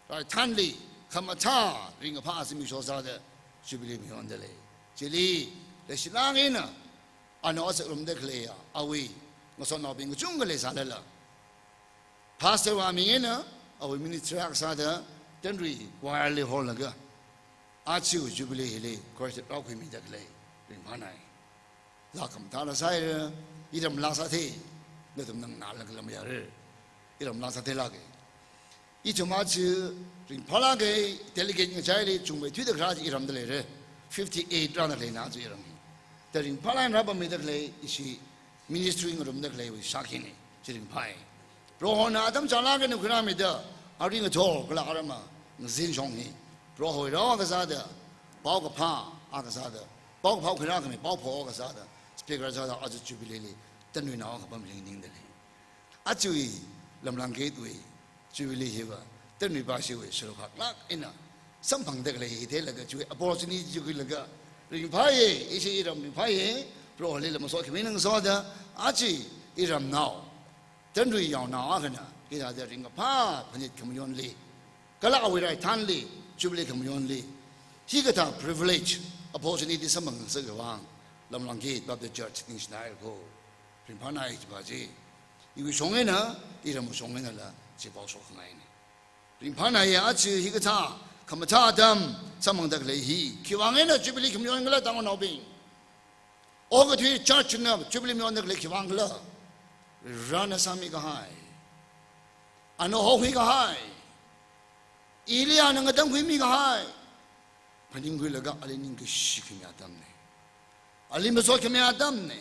raithanli, khamathā, ringkaphā zimiksho sāda, Jubilee mayonda lei. Chili, leishilāk eina, ana ot sāngarumda khaleiya, awui, ngasotnaobing kachungkha leisālala. Pastor wui aming eina, awui ministry akha sāda, Tanrui choir li horlaga, aja Jubilee hili, chorus rākhuimida khalei, ringphānai. Laa khamathā rāsāira, iram laa sāthei, nathum nganālaga lam yare. Iram laa sātheilāke. Ithum aja ringphālāke, delegate ngachaili chungmeithuida kharā chi iramda leire. Fifty-eight rāna leina aja iram hi. Da ringphālāk eina rāpammida khalei, ishi ministry ngarumda khaleiwui shākhi ne, chi ringphāi. Prohona atam chālāk eina khuirāmida, arui ngathor kala arama, ngazin shong hi, Prohowui rao akha sāda, paokaphā akha sāda, paokaphā khuirākhami, paophok akha sāda, speaker sāda, aja Jubilee li, Tanruinao akha pamling ningda lei. Ajawui Lamlang Gate wui Jubilee hiva, Tanrui Pāshiwui sharuk haklāk eina samphangda khalei hi theilaga chiwui opportunity chi khuilaga, ringphāye, ishi iram ringphāye, Proholi lam masot khami ngasoda, aja iramnao, Tanrui yaonao akhana, hithāda ringkaphā phanit khamayonli, kala awui raithanli, Jubilee khamayonli, hikathā privilege, opportunity samphang ngasakki vang, Lamlang Gate Baptist Church ningshinai ko. Ringphānai chipa chi. Iwui shong eina, iramwui shong einala, chi pao shokngaine. Ringphānaiya aja hikathā, khamathā atam, samphangda khalei hi, khiwui vang eina Jubilee khamayon khala tangnaobing. Okathui church na Jubilee mayonda khalei khiwui vang khala. Varena sāmi kahai. Ana hokhui kahai. Ili ana ngatangkhuimi kahai. Phaningkhuilaga ali ningkashi khami atamne. Ali masot khami atamne.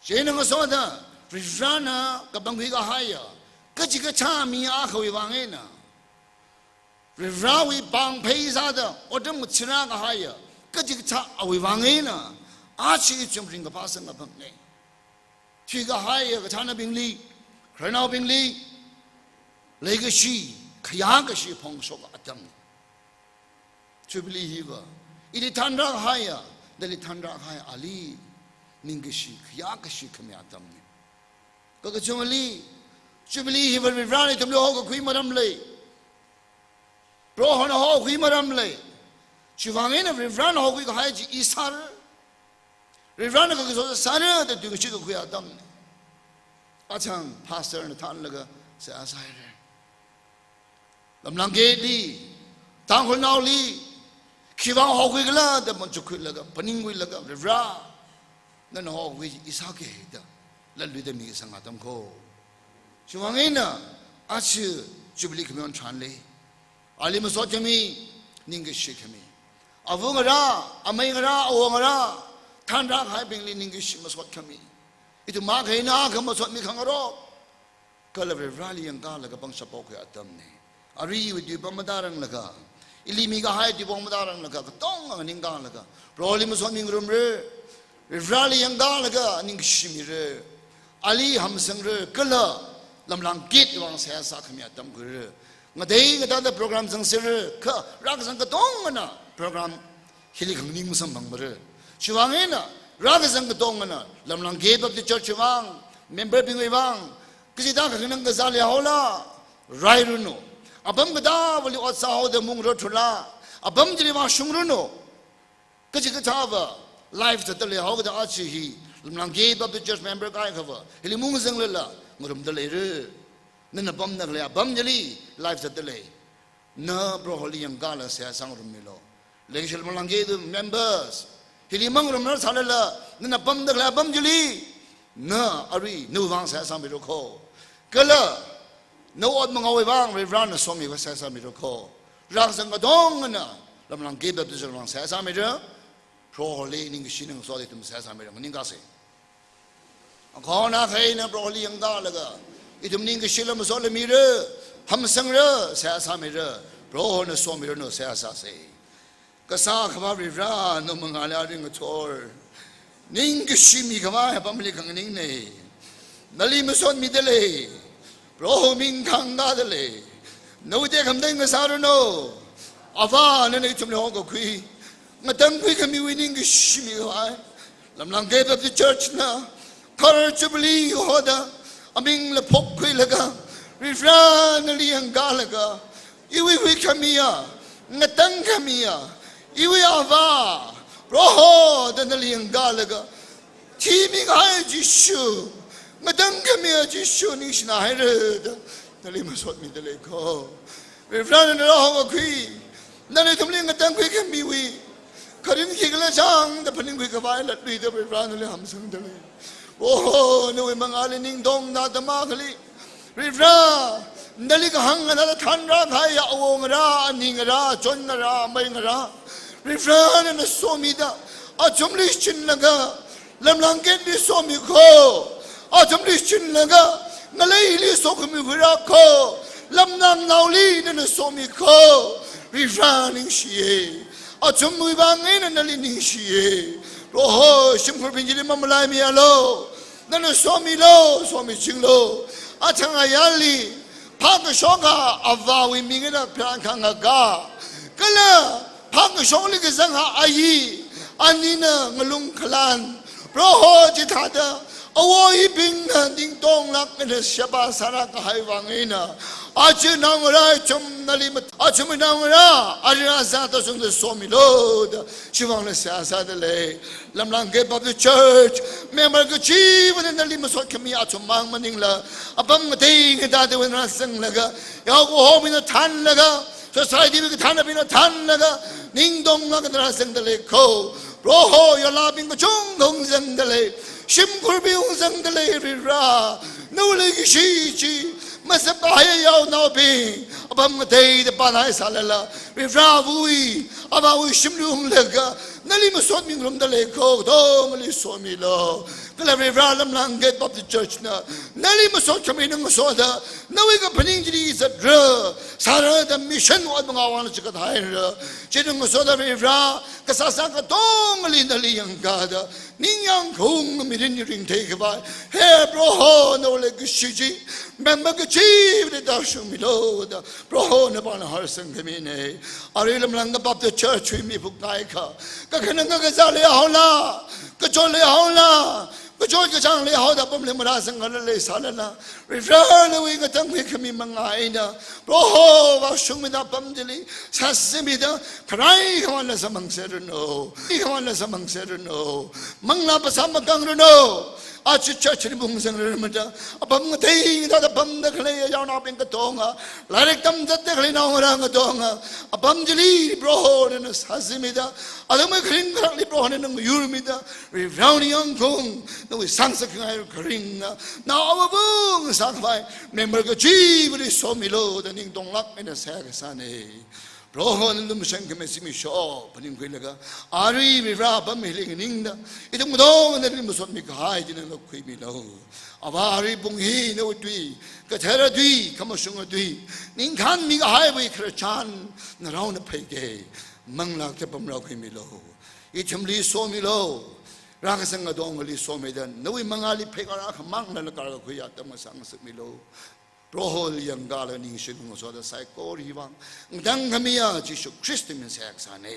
Chieina ngasoda, Varena kapangkhui kahaiya, kachikathā mi akhawui vang eina, Varewui pāng phei sāda, otram ngathara kahaiya, kachikathā awui vang eina, aja ithum ringkaphā samkaphang ne. Thuikahaiya kathānabingli, khararnaobingli, leikashi, khayākashi phongshok atam. Jubilee hiva, ili thanrākahaiya, nali thanrākahai ali, ningkashi, khayākashi khami atamna. Kha kachungkhali, Jubilee hiva Varivarana ithumli hokakhui maram lei. Prohona hokakhui maram lei. Chiwuivang eina Varivarana hokakhui kahai chi i sāra. Varivarana kakaso sāra da tuingashit kakhui atamna. Achang pastorna thānlaga seihā sāhaira. Lamlang Gateli, Tangkhulnaoli, khiwuivang hokakhui khala da machukkhuilaga, phaningkhuilaga, Varivara, nana hokakhui i sāki da, latluida mikasang atam kho. Chiwuivang eina, aja Jubilee khamayon tharan lei. Ali masot khami, ningkashi khami. Ava ngarā, amei ngarā, awo ngarā, thanrā kahaibingli ningkashi masot khami. Ithum makhaina kha masotmi khangarok. Kala Varivarali yangkalaga pangshap pokhui atamna. Arui iwui tui pam matāranglakha, ili mikahai tui pam matāranglakha, katonga nganingkalaga, Proholi masotmi ngarumra, Varivarali yangkalaga ningkashi mira, ali hamsangra, kala Lamlang Gate vang seihā sākhami atam khuira. Ngatei ngateida program zangsera, kha rākazang katongana program hili khanganing masamphangmara. Chiwuivang eina, rākazang katongana, Lamlang Gate Baptist Church vang, member bingwui vang, kachida kakhanang kazā leihaola, rairanu. Apam katāvali ot sāhaoda mungrarthula, apam chili vāshungranu. Kachikathāva, live zatda leihaokida aja hi, Lamlang Gate Baptist Church member kaikhava, hili mungzanglala, ngarumda leira. Nana pamda khalei apam chili, live zatda lei. Na Proholi yangkala seihā sāngarummilu. Leikashi Lamlang Gate members, hili mangarumrar sālala, nana pamda khalei apam chili, na arui nawui vang seihā sāmilu kho. Kala, nawui ot mangaowui vang Varivarana somiva seihā sāmilu kho. Rākazang katongana, Lamlang Gate Baptist Church vang seihā sāmira, Proholi ningkashi ngasotda ithum seihā sāmira, nganingkasa. Akhon akha eina Proholi yangkalaga, ithum ningkashila masotla mira, hamsangra, seihā sāmira, Prohona somiranu, seihā sāsa. Kasā Akhava Varivara, nawui mangāli ringkathor. Ningkashi mikhavai apamli khanganingna. Nali masotmida lei. Proho ming khangda lei. Nawui tekhamatei ngasāranu. Ava nana ithumli hokakhui, ngatangkhui khamiwui ningkashi mikhavai, Lamlang Gate Baptist Church na, Khar Jubilee hoda, amingla phokkhuilaga, Varivara nali yangkalaga, iwui huikhamiya, ngatangkhamiya, iwui Ava, Proho da nali yangkalaga, thimikahai Jishu, ngatangkhamiya Jishu ningshināhaira da, nali masotmida lei kho. Varivarana nali hokakhui, nali ithumli ngatangkhui khamiwui, kharing khikhala chang da phaningkhui khavai latluida Varivara nali hamsangda lei. Oho, nawui mangāli ningtongda tama khali, Varivara, nali kahāng nganāda thanrā kahaiya awo ngarā, ani ngarā, chon ngarā, amei ngarā, Varivara nana somida, athumli shichinlaga, Lamlang Gateli somi kho. Athumli shichinlaga, ngaleili sokhami khuira kho. Lamnangnaoli nana somi kho. Varivara ningshiya. Athumwui vang eina nali ningshiya. Proho, shimkhurbing chili mamalaimialu. Nana somilu, somichinglu. Athang ayarli, phākashok akha avāwui ming eina pheran khangakha, kala phākashokli kazang akha ayi, anina ngalung khalan, Proho chithāda, awo ayibingna ningtonglāk eina sheba sāra kahai vang eina, aja naongarā ithum nali mat-, athumwui naongarā, arui rāzatda shungda somilu da, chiwuivangla seihā sāda lei. Lamlang Gate Baptist Church member kachivana nali masot khami athum mang maningla, apam ngatei ngateida wui eina rāzanglaga, yao kahomina thanlaga, society wui kathānnabingna thanlaga, ningtonglāk eina rāzangda lei kho. Proho, yolābing kachungkha ungzangda lei, shimkhurbing ungzangda lei, Varivara, nawui leikashi chi masāpahai yaonaobing, apam ngateida pānhai sālala, Varivara, avawui, avāwui shimli unglaga, nali masotmi ngarumda lei kho, katongali somilu. Kala Varivara, Lamlang Gate Baptist Church na, nali masot khami ngasoda, nawui kaphaning chili zatra, sāra da mission ot mangā vangla chikathā haira. Chili ngasoda Varivara, kasāsā katongali nali yangkada, ningyāng khaung mirin ringthei khavai, he Proho, nawui leikashi chi, member kachivali tāshungmilu da, Proho navāna harsang khamina. Arui Lamlang Baptist Church wui mipuk kaikha, kakhanang kakazā leihaola, Kachot leihaola, kachot kachāng leihaoda apamli marāzangla leisālala, Varewui ngatangkhui khami manga eina, Proho vāshungmida apam chili sāzimida, kharai khawana samphangserranu, khawana samphangserranu, manglā phasā makangranu, aja church li phungzangrarmada, apam ngateida pamda khalei yaonaobing katonga, lairik tamzatda khalei naongarā katonga, apam chili Proho nana sāzimida, athumwui kharing kharakli Proho nana ngayurmida, Varewui yangkung, nawui sāngasakkhangai kharing eina, nao avāva̱ ngasākhavai member kachivali somilu da ning tonglāk eina seihā kasāna. Proho nana lumashan khami zimiksho phaningkhuilaga, arui Vare apam hili nganingda, ithum katongana nali masotmi kahai chi nana khuimilu. Avā, arui pung hi nawui tui, kathara tui, khamashunga tui, ningkhān mikahaiwui khararchan, naraona phaike, manglā katha̱pam rākhuimilu. Ithumli somilu. Rākazang katongali somida, nawui mangāli pheikar akhamang nana karkakhui atam ngasāngasakmilu. Proholi yangkala ningshi ngasoda saikora hivang ngatang khamiya Jishu Khristawui ming seihā kasāna.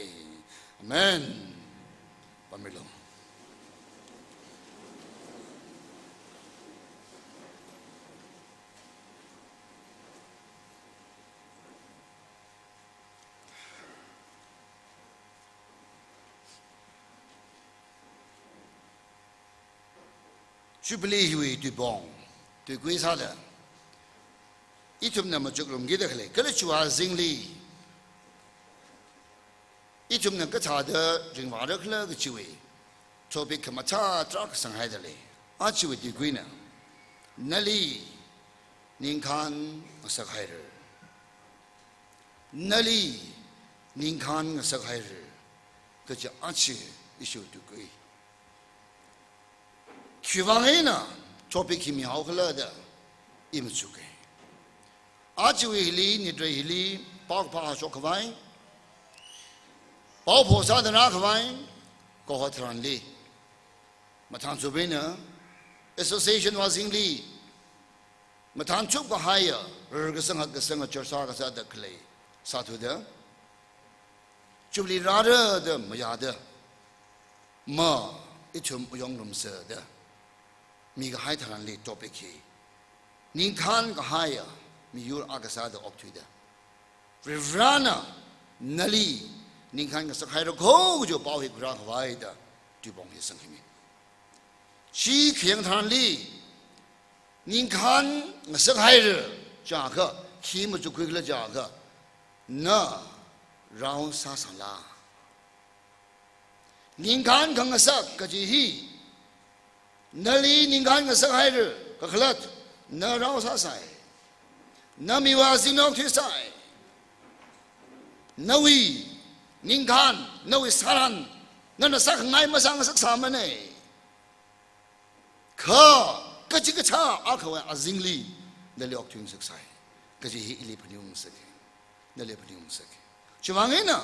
Amen. Pammilu. Jubilee hiwui tuipong, tuikui sāda, ithumna machukrumkida khalei, kala chiwui azingli ithumna kathāda ringvāra khala kajiwui topic khamathā tarākha sanghaida lei. Ajawui tuikuina, nali ningkhān ngasakhaira. Nali ningkhān ngasakhaira kaji aja ishiwui tuikui. Khiwuivang eina topic hi mihao khala da i machuka. Ajawui hili, nitrei hili, pao kaphā shokkhavai, pao phosāda rākhavai, kaho tharanli, mathānchup eina, association wui azingli, mathānchup kahaiya, rarkasang hakkasanga church sā kasāda khalei sāthuda, Jubilee rāra da mayāda, ma ithum ayongrumsa da mikahai tharanli topic hi, ningkhān kahaiya miyur akha sāda okthuida, Varena nali ningkhān ngasakhaira kho kajiwui pao hi khuirākhavai da tuipong hi sangkhami. Chi khayang tharanli, ningkhān ngasakhaira jiakha, khi machukkhui khala jiakha, na rao sāsāla? Ningkhān khangasak kaji hi, nali ningkhān ngasakhaira, kakhalat, na rao sāsai. Na miwui azingli okthuisai. Nawui ningkhān, nawui sāran, nana sākhangai masāngasaksāmana. Kha, kachikathā akhawui azingli nali okthuingasaksai kaji hi ili phaningungngasaka. Nali phaningungngasaka. Chiwuivang eina,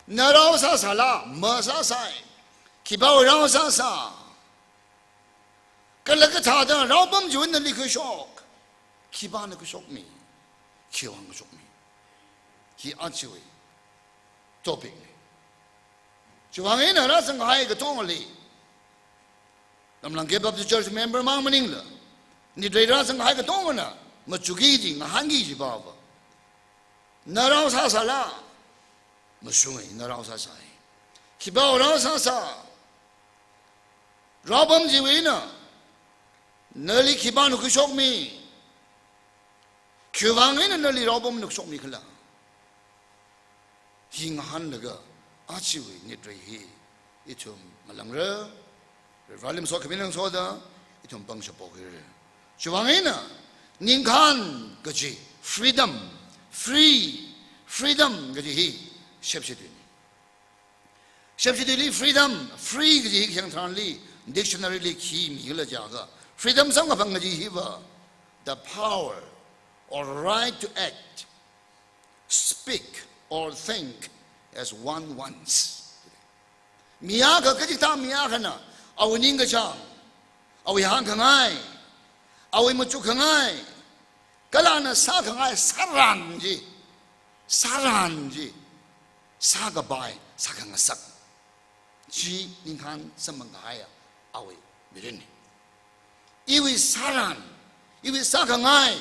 na rao sāsāla, masāsai. Khipāwui rao sāsā? Kala kathāda rao apam chiwui eina nali khuishok? Khipāna khuishokmi? Khiwuivang khuishokmi? Hi ajawui topic na. Chiwuivang eina rāzangkahai katongali, Lamlangke Baptist Church member mang maningla, nitrei rāzangkahai katongana machuki kaji, ngahānki kaji pava, na rao sāsāla? Mashunga, na rao sāsai. Khipāwui rao sāsā? Rao apam chiwui eina nali khipāna khuishokmi? Khiwuivang eina nali rao apamna khuishokmi khala? Hi ngahānlaga ajawui nitrei hi ithum malangra, Vareli masot khami ngasoda ithum pangshap pokhuira. Chiwuivang eina, ningkhān kaji, freedom, free, freedom kaji hi shepshi tuina. Shepshi tuili freedom, free kaji hi khayang tharanli, dictionary li khi mikhala jiakha, freedom samkaphang kaji hiva, the power or right to act, speak or think as one wants. Mi akha, kachikathā mi akhana awui ningkachāng, awui hāngkhangai, awui machukkhangai, kala ana sākhangai sāran chi, sāran chi, sākapai, sākhangasak, Chi ningkhān samphang kahaiya awui mirinna. Iwui sāran, iwui sākhangai,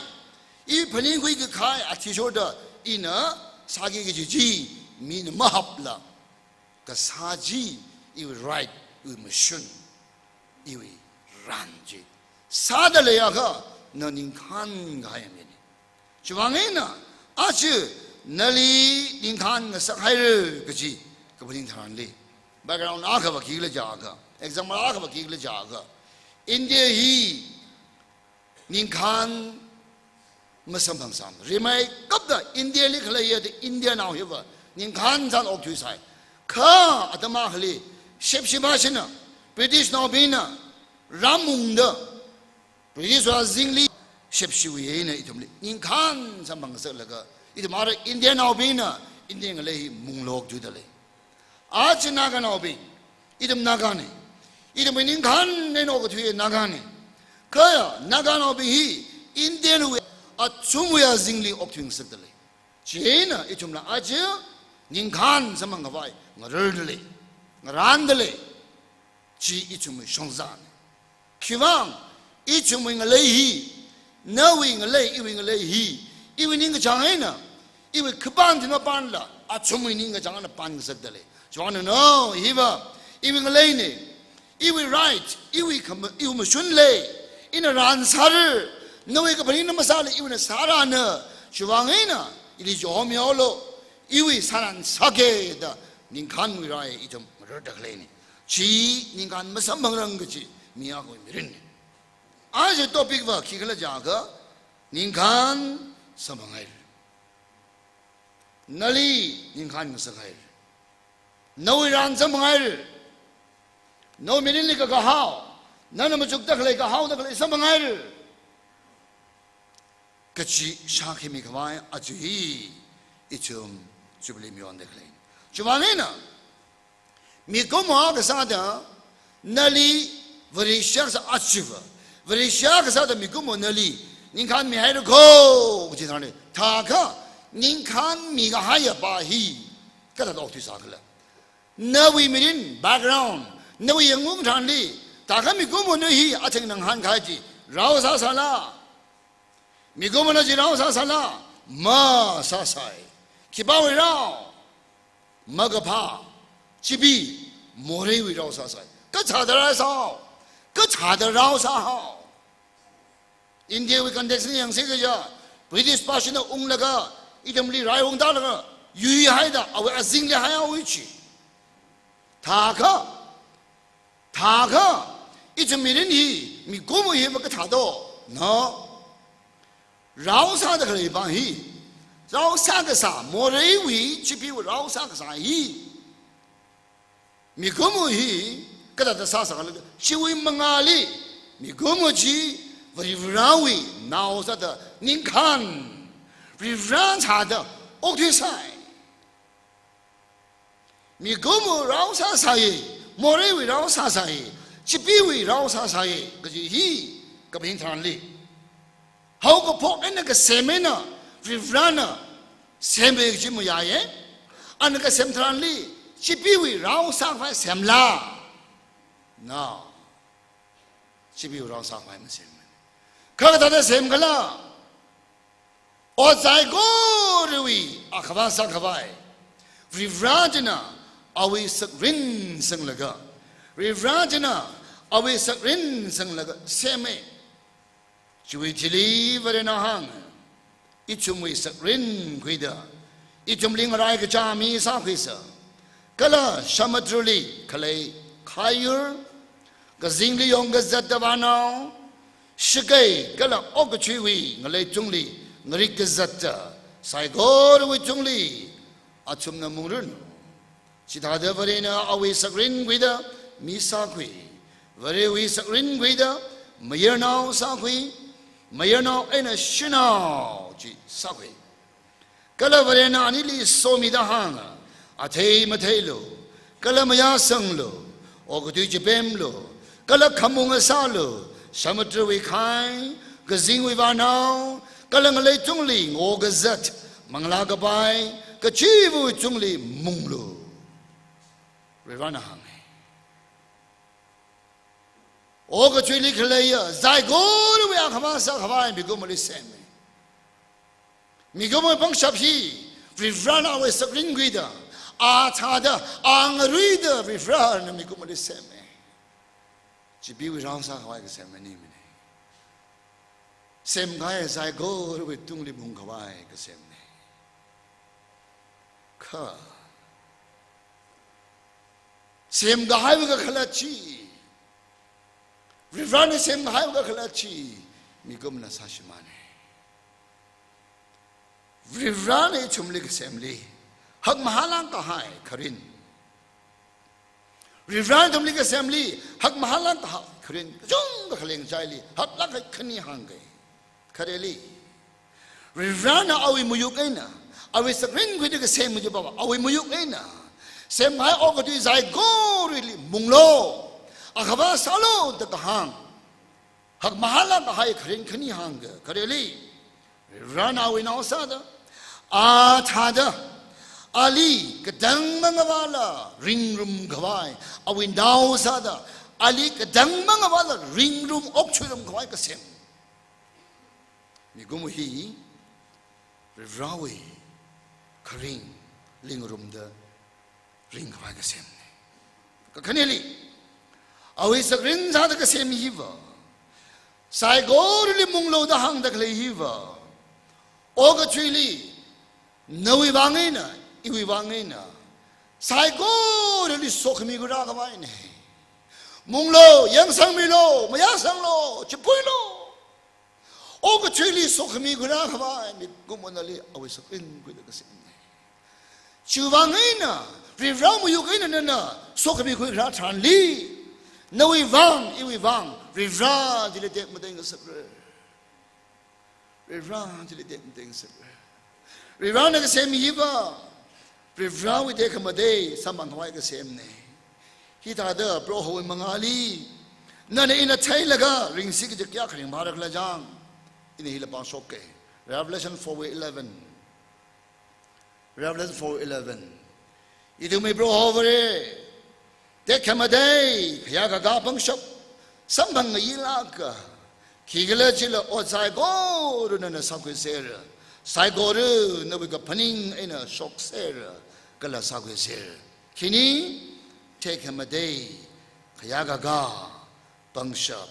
iwui phaningkhui kakhai athishurda ina sāki kaji chi mina mahapla, kasā chi iwui right, iwui mashun, iwui ran chi sāda leiakha na ningkhān kahaiya mina. Chiwuivang eina aja nali ningkhān ngasakhaira kaji kaphaning tharanli, background akhava khikhala jiakha, example akhava khikhala jiakha, India hi ningkhān masamphangsang. Rimeikapta India li khaleiya Indianao hiva ningkhān sāda okthuisai. Kha atam akhali shepshi bashina, British naobingna ramungda, British wui azingli shepshiwui eina ithumli ningkhān samphang ngasaklaga, ithum ara Indianaobingna India ngalei hi munglu okthuida lei. Aja Naganaobing, ithum Nagana. Ithum ningkhān eina okathui Nagana. Kha Naganaobing hi Indiawui athumwui azingli okthui ngasakda lei. Chieina ithumla aja ningkhān samphang khavai ngararda lei, ngaranda lei. Chi ithumwui shongzana. Khiwuivang, ithumwui ngalei hi, nawui ngalei, iwui ngalei hi, iwui ningkachāng eina, iwui khapan thing mapanla, athumwui ningkachāng eina pan ngasakda lei. Chiwuivang no, hiva iwui ngaleina, iwui right, iwui khama, iwui mashun lei, ina ran sāra, nawui kaphaningna masāla iwuina sārana. Chiwuivang eina ili chihomyaolu, iwui sāran sāki da ningkhānwui rai ithum ngararda khaleina. Chi ningkhān masamphangrang kaji mi akhawui mirinna. Aja topic va khikhala jiakha, ningkhān samphanghaira. Nali ningkhān ngasakhaira. Nawui ran samphanghaira. Nawui mirinli kakahao, nana machukda khalei, kahaoda khalei samphanghaira kaji shākhami khavai aja hi ithum Jubilee mayonda khalei. Chiwuivang eina, mikumo akha sāda nali Vareshi akha sā achiva, Vareshi akha sāda mikumo nali ningkhān mihaira kho kaji tharanli, thākha ningkhān mikahaiya pa hi kathāda okthuisākhala? Nawui mirin, background, nawui yangngarum tharanli, thākha mikumona hi athang ngahānkahai chi rao sāsāla? Mikumona chi rao sāsāla? Masāsai. Khipāwui rao? Makaphā, chipi, moreiwui rao sāsai. Kathāda rao sāhao? Kathāda rao sāhao? Indiawui context li yangsi kaja, British pashina unglaga, ithumli rai ungtālaga yuihaida, awui azingli haihaowa chi. Thākha, thākha, ithum mirin hi, mikumo hiva kathāda, no? Rao sāda khalei pa hi, rao sākasā, moreiwui, chipiwui rao sākasā hi, mikumo hi kathāda sāsākhala, chiwui mangāli mikumo chi Varivarāwui nao sāda ningkhān, Varivarā sāda okthuisai. Mikumo rao sāsai, moreiwui rao sāsai, chipiwui rao sāsai kaji hi kaphaning tharanli, haokaphok eina kasem eina Varivarāna semmi kaji mayāya. Ana kasem tharanli chipiwui rao sākhavai semla? No. Chipiwui rao sākhavai masemma. Kha kathāda semkhala? Ot saikorali akhava sākhavai Varivarā china awui sakrin sanglaga, Varivarā china awui sakrin sanglaga semma. Chiwui thili Varena hānga, ithumwui sakrin khuida, ithumli ngaraikacha mi sākhuisa, kala samudrali khalei khaiyur, kazingli yongkazata vānao, shakai kala okathuiwui ngalei tungli ngarik kazata saikorawui tungli athumna mungranu. Chithāda Varena awui sakrin khuida mi sākhui. Varewui sakrin khuida mayarnao sākhui. Mayarnao eina shanao chi sākhui. Kala Varena anili somida hānga, athei matheilu, kala mayāsanglu, okathui chipemlu, kala khamung asālu, samudrawui khai, kazingwui vānao, kala ngalei tungli ngokazat, manglā kapai, kachivawui tungli munglu. Varivarana hānga. Okathuili khaleiya, zygote Akhava sākhavai mikumoli seme. Mikumowui pangshap hi, Varivarana awui sakrin khuida, athāda, angaruida, Varivarana mikumoli seme. Chipeewui rao sākhavai kasem maningmane. Semkahai zygotewui tungli mungkhavai kasemne. Kha semkahaiwui kakhalat chi, Varivarana semkahaiwui kakhalat chi, mikumona sāshimane. Varivarana ithumli kasemli hakmahālākkahai kharing. Varivarana ithumli kasemli hakmahālākkahai kharing kachungkha khaleng chaili haplāk kahai khani hāngke. Khareli, Varivarana awui miyur eina, awui sakrin khuida kasem kajiva, awui miyur eina semkahai okathui zygote Vareli munglu, Akhava sālu da kahāng hakmahālākkahai kharing khani hāngke. Khareli, Varivarana awui nao sāda, athāda, ali katang mangavāla ringrumkhavai, awui nao sāda, ali katang mangavāla ringrum okthuirumkhavai kasem. Mikumo hi Varivarawui kharingli ngarumda ringkhavai kasemne. Kakhaneli, awui sakrin sāda kasem hiva, zygoteli munglu da hāngda khalei hiva, okathuili nawui vang eina, iwui vang eina, zygoteli sokhami khuirākhavaine. Munglu, yangsangmilu, mayāsanglu, chipuilu. Okathuili sokhami khuirākhavai mikumo nali awui sakrin khuida kasemne. Chiwui vang eina, Varivara miyur eina nana sokhami khuirā tharanli, nawui vang, iwui vang, Varivara chili tekmatei ngasakra. Varivara chili tekmatei ngasakra. Varivarana kasem hiva, Varivarawui tekhamatei samphangkhavai kasemne. Hithāda Prohowui mangāli nana ina theilaga ringsi kaji kayākha ringphāra khala chang, ina hila pāshokke. Revelation four eleven. Revelation four eleven. Ithumwui Proho Vare, tekhamatei, khayākakā pangshap samphang ngayilāka, khikhala chila ot saikora nana sākhuisera, saikora nawui kaphaning eina shoksera, kala sākhuisera. Khini? Tekhamatei, khayākakā pangshap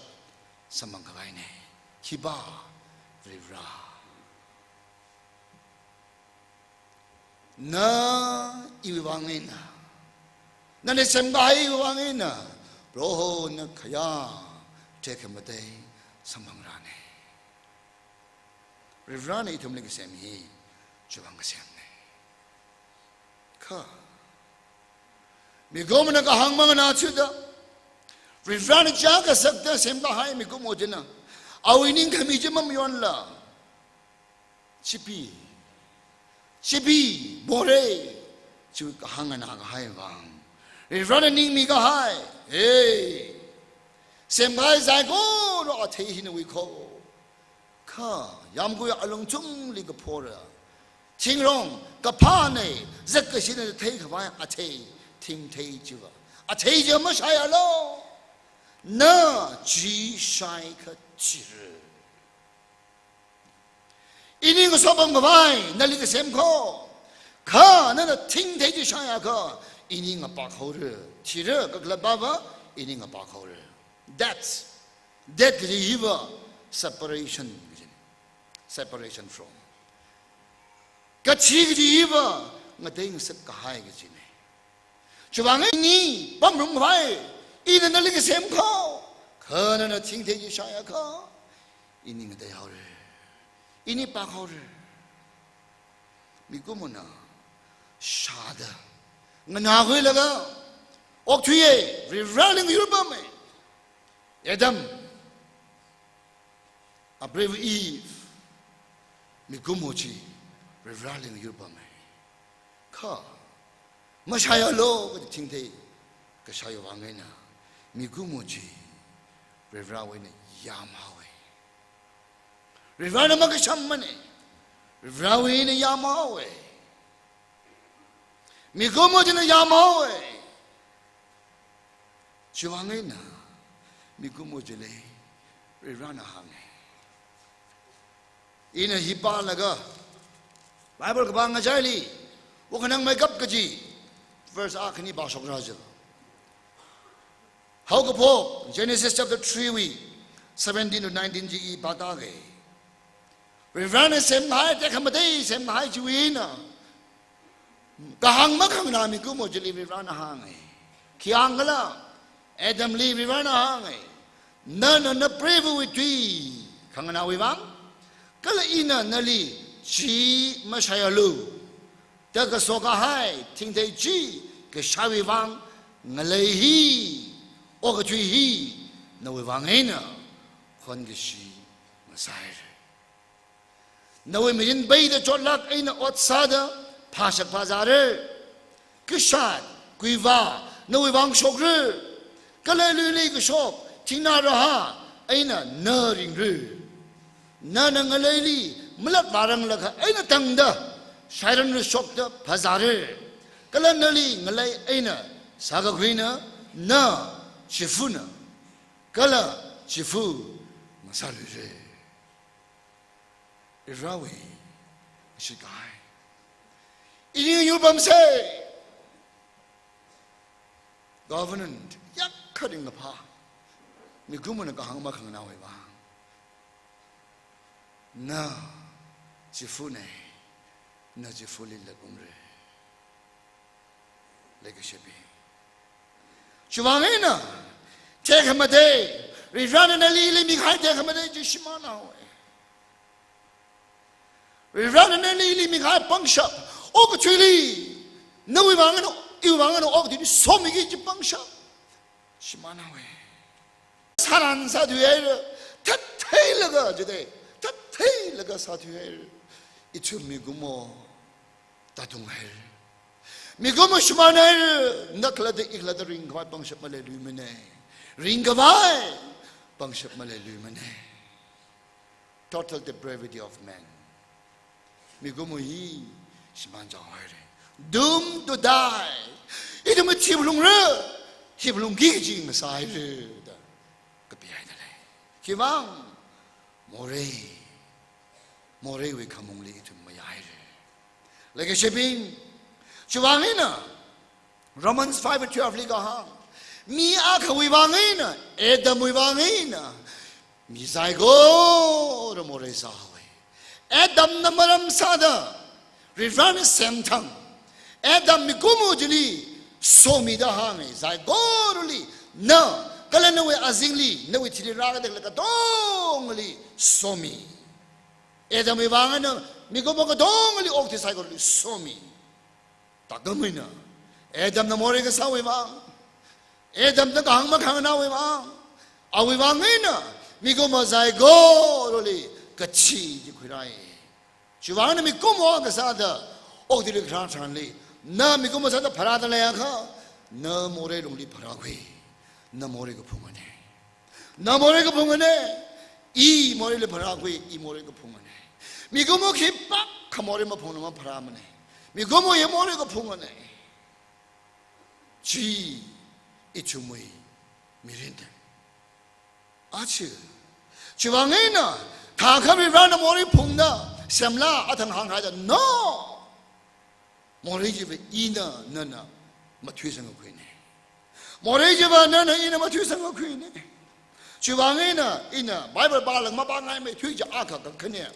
samphangkhavaine. Khipā? Varivara. Na iwui vang eina, nana semkahaiwui vang eina, Prohona khayā tekhamatei samphangrane. Varivarana ithumli kasem hi chiwui vang kasemne. Kha mikumona kahāng manganāthuda, Varivarana chā kasakta semkahai mikumo china awui ningkhami chi mamayonla, chipi, chipi, more, chiwui kahāng nganākahai vang, Varivarana ningmi kahai, hey, semkahai saikora athei hi nawui kho. Kha yāmgui alungchungli kaphora, thingrong kaphāna, zakkashina theikhavai athei, thingthei chiva, athei chi mashaialu. Na chi shaiakha thira. Ini ngasopamkhavai nali kasem kho. Kha nana thingthei chi shaiakha, ini ngapak haora. Thira, kakhalatva, ini ngapak haora. Death. Death kaji hiva separation kajine. Separation from. Kathi kaji hiva ngateingasak kahai kajine. Chiwui vang ini pamrumkhavai, ina nali kasem kho. Kha nana thingthei chi shaiakha, ini ngatei haora. Ini pak haora. Mikumona shāda, nganākhuilaga okthuiya, Varivarali ngayurpama. Adam, apreiva Eve, mikumo chi Varivarali ngayurpama. Kha mashaialu kaji thingthei kashaiwui vang eina mikumo chi Varivarawui eina yamhaowa. Varivarana makashammane. Varivarawui eina yamhaowa. Mikumo china yamhaowa. Chiwui vang eina Mikumo chili Varivarana hānga. Ina hi pālaga, Bible kapā ngachaili, Wukhanang Meikap kaji, verse akhani pāshokra jila. Haokaphok, Genesis chapter three wui, seventeen to nineteen chi i pātāga. Varivarana semkahai, tekhamatei semkahai chiwui eina kahāng makhanganā mikumo chili Varivarana hānga. Khi hāngkhala, Adamli Varivarana hānga. Nana napreivawui tui khanganāwui vang, kala ina nali chi mashaialu da kaso kahai thingthei chi kashaiwui vang ngalei hi, okathui hi, nawui vang eina khonkashi ngasāhaira. Nawui mirin peida chotlāk eina ot sāda phāshap phāzāra. Kashat, kuivā, nawui vang shokra. Kala luili kashok, thingna raha eina na ringra. Nana ngaleili malat vāranglakha eina tangda, shairan rashokta phāzāra. Kala nali ngalei eina sākakhuina, na chifuna, kala chifu ngasāluira. Varivarawui shitkahai. Ini yur pamsa. Covenant, yakkha ringkaphā. Mikumona kahāng makhanganāwui vang. Na chifuna, na chifuli latungra. Leikashibing. Chiwui vang eina, tekhamatei, Varivarana nalili mikahai tekhamatei chi shimānhaowa. Varivarana nalili mikahai pangshap, okathuili, nawui vang eina, iwui vang eina okathuili somiki kaji pangshap shimānhaowa. Sāran sāthuihaira, thattheilaga jidei, thattheilaga sāthuihaira. Ithum mikumo tātunghaira. Mikumo shimānhaira, na khalatta i khalatta ringkhavai pangshap maleiluimana. Ringkhavai pangshap maleiluimana. Total depravity of man. Mikumo hi shimānchaohaira. Doomed to die. Ithum hi thiphalungra, thiphalungki kaji ngasāhaira da kapihaida lei. Khiwui vang, morei, moreiwui khamungli ithum mayāhaira. Leikashibing, chiwui vang eina, Romans five twelve li kahāng, mi akhawui vang eina, Adamwui vang eina, mi saikora morei sāhaowa. Adamna maram sāda, Varivarana semthang, Adam mikumo chili somida hānga, saikorali, na, kala nawui azingli, nawui thili rākadalei katongali somi. Adamwui vang eina, mikumo katongali okathui saikorali somi. Takam eina, Adamna morei kasāwui vang, Adamna kahāng makhanganāwui vang, awui vang eina, mikumo saikorali kathi chi khuirai. Chiwui vang eina mikumo kasāda, okathuili kharā tharanli, na mikumo sāda pharāda leiakha, na morei lungli pharākhui, na morei kaphungana. Na morei kaphungana, i moreili pharākhui, i morei kaphungana. Mikumo khipākha morei maphungna mapharāmana. Mikumo hi morei kaphungana. Chi ithumwui mirinna. Achi. Chiwui vang eina, thākha Varivarana morei phungda, semla athang hānghaida, no! Morei chiva ina nana mathuisangkakhuina. Morei chiva nana ina mathuisangkakhuina. Chiwui vang eina, ina Bible pālaga mapāngaimei thuichi akha kakhane.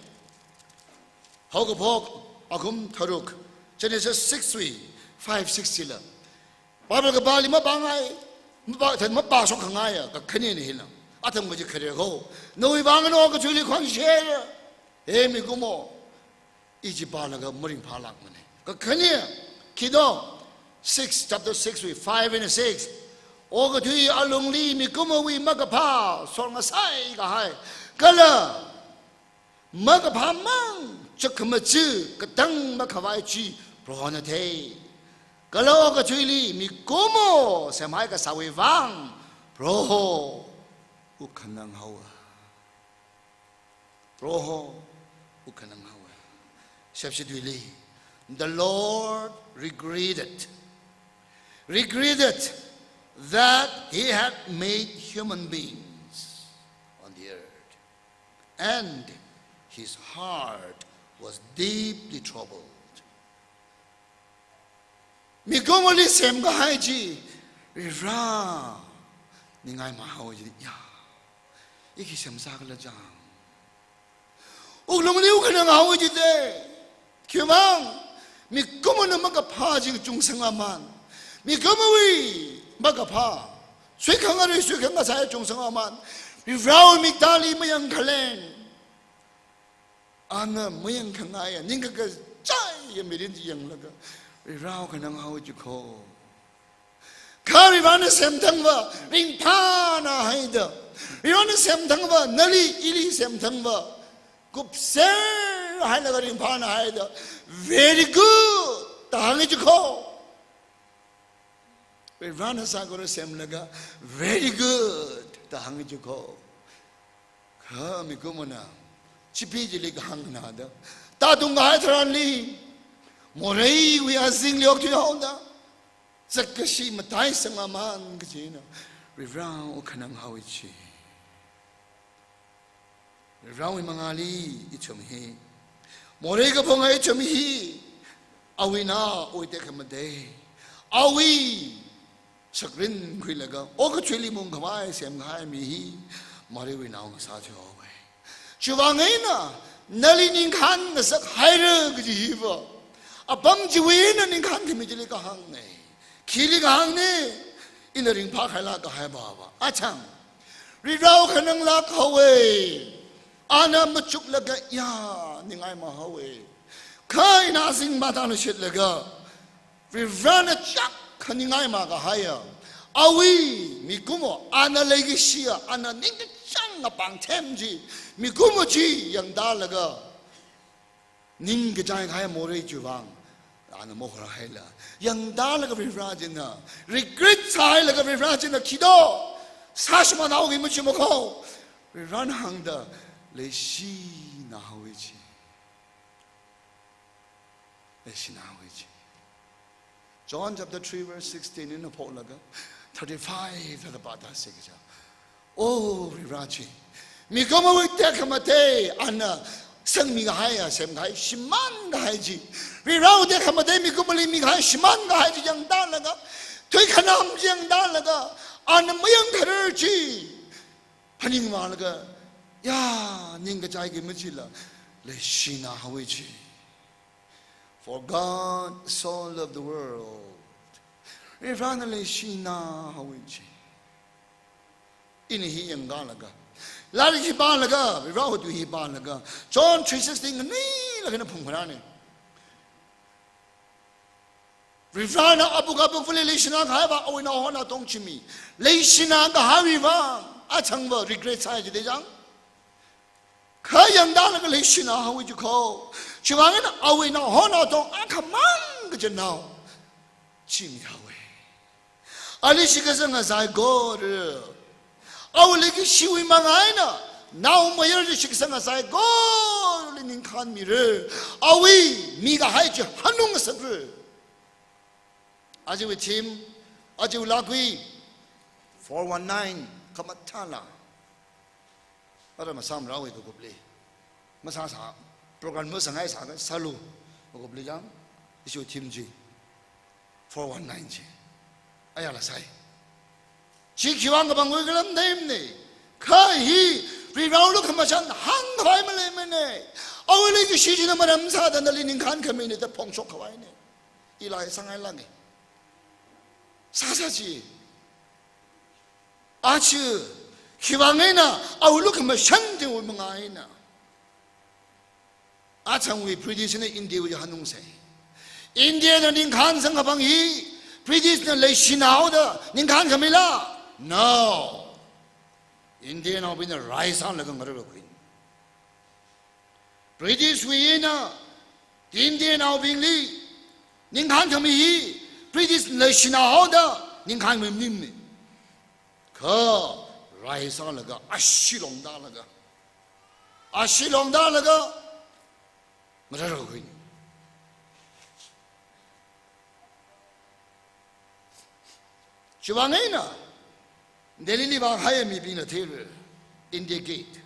Haokaphok akhum tharuk, Genesis six wui five six chila. Bible kapāli mapāngai, mapā, then mapāshok khangaiya kakhanena hila. Athang kaji khare kho. Nawui vang eina okathuili khonshera. He mikumo, i chi pālaga maringphālākmana. Kakhane, khi do, six, chapter six wui five and six. Okathui alungli mikumowui makaphā sorngasai kahai, kala makaphāmang chukkhamaja katang makhavai chi Prohona thei. Kala okathuili mikumo semhai kasāwui vang Proho wukhanang haowa. Proho wukhanang haowa. Shepshi tuili, the Lord regretted, regretted that he had made human being. And his heart was deeply troubled. Mikumoli semkahai chi, Varivara, ningai mahaowa chi, ya, i khi semsā khala chang. Wuklungli wukhanang haowa chi te. Khiwuivang, mikumona makaphā chi kachungsang aman. Mikumowui makaphā, suikhangari suikhangkasā chungsang aman. Varivarawui miktāli mayangkhaleng, ana mayangkhangaiya ningkakachaiya mirin chi yanglaga, Varivara wukhanang haowa chi kho. Kha Varivarana semthangva ringphāna haida, Varivarana semthangva nali ili semthangva kupser hailaga ringphāna haida, very good da hānga chi kho. Varivarana saikora semlaga very good da hānga chi kho. Kha mikumona chipi chili kahāngna da, tātungkahai tharanli moreiwui azingli okthui haoda, zakkashi mataisang aman kajina, Varivara wukhanang haowa chi. Varivarawui mangāli ithum hi, morei kaphunga ithum hi, awui naowui tekhamatei, awui sakrin khuilaga okathuili mungkhavai semkahai mi hi, moreiwui nao ngasā thuihaowa. Chiwuivang eina nali ningkhān ngasak haira kaji hiva, apam chiwui eina ningkhān khami chili kahāngna. Khili kahāngna, ina ringphākhaila kahai baba. Achang, Varivara wukhananglāk haowa. Ana machuklaga ya ningai mahaowa. Kha ina azing matang lushilaga, Varivarana chak khaningai makahaiya, awui mikumo, ana leikashiya, ana ningkachāng apāng them chi, mikumo chi yangtālaga, ningkachai kahai morei chiwuivang, ana mohor haila. Yangtālaga Varivara china, regret sāhailaga Varivara china khi do, sāshimān haoki machimān kho. Varivarana hāngda, leishina haowa chi. Leishina haowa chi. John chapter three verse sixteen eina phoklaga thirty-five thāda pāda sāki cha. O Varivara chi, mikumowui tekhamatei ana sangmikahaiya semkahai shimānkahai chi, Varivarawui tekhamatei mikumoli mikahai shimānkahai chi yangtālaga, thuikhanam chi yangtālaga, ana mayangkharar chi phaningvālaga, ya ningkachaiki machila, leishina haowa chi. For God so loved the world. Varivarana leishina haowa chi. Ina hi yangkalaga, lairik hi pālaga, Varivarawui tui hi pālaga, John three sixteen nganui laga ina phungkharāna. Varivarana abuk abukvali leishina kahaiva awui nao hon atong chimi. Leishina kahaiwui vang achangva regret sāya jida chang. Kha yangtālaga leishina haowa chi kho. Chiwuivang eina awui nao hon atong akhamang kachinao chimi haowa. Ali shitkasanga saikora, awui leikashiwui manga eina naomayara chi shitkasanga saikorali ningkhānmira. Awui mikahai chi hanungngasakra. Ajawui theme, ajawui lākkui, four one nine, khamathāla. Ara masāmara wui kakupli. Masāsā, program masāngaisā kasālu. Kakupli chang, issue theme chi four one nine chi. Ayala sai. Chi khiwui vang kapangwui khalam daimna. Kha hi, Varivarawui lukhamashan hāngkhavai maleimana. Awui leikashi china maram sāda nali ningkhān khamina da phongshok khavaina. Ilai sangai langi. Sāsā chi. Achi, khiwui vang eina, awui lukhamashan chiwui manga eina. Achangwui British na India wui hanungsai. India na ningkhān sangkapang hi, British na leishina haoda ningkhān khamila? No. India naobingna rai sālaga ngararkhui. British wui eina India naobingli ningkhān khami hi, British leishina haoda ningkhān maningmana. Kha rai sālaga, ashee longdalaga, ashee longdalaga ngararkhui. Chiwuivang eina, Delhi li vāhaiya mibingna theira, India Gate.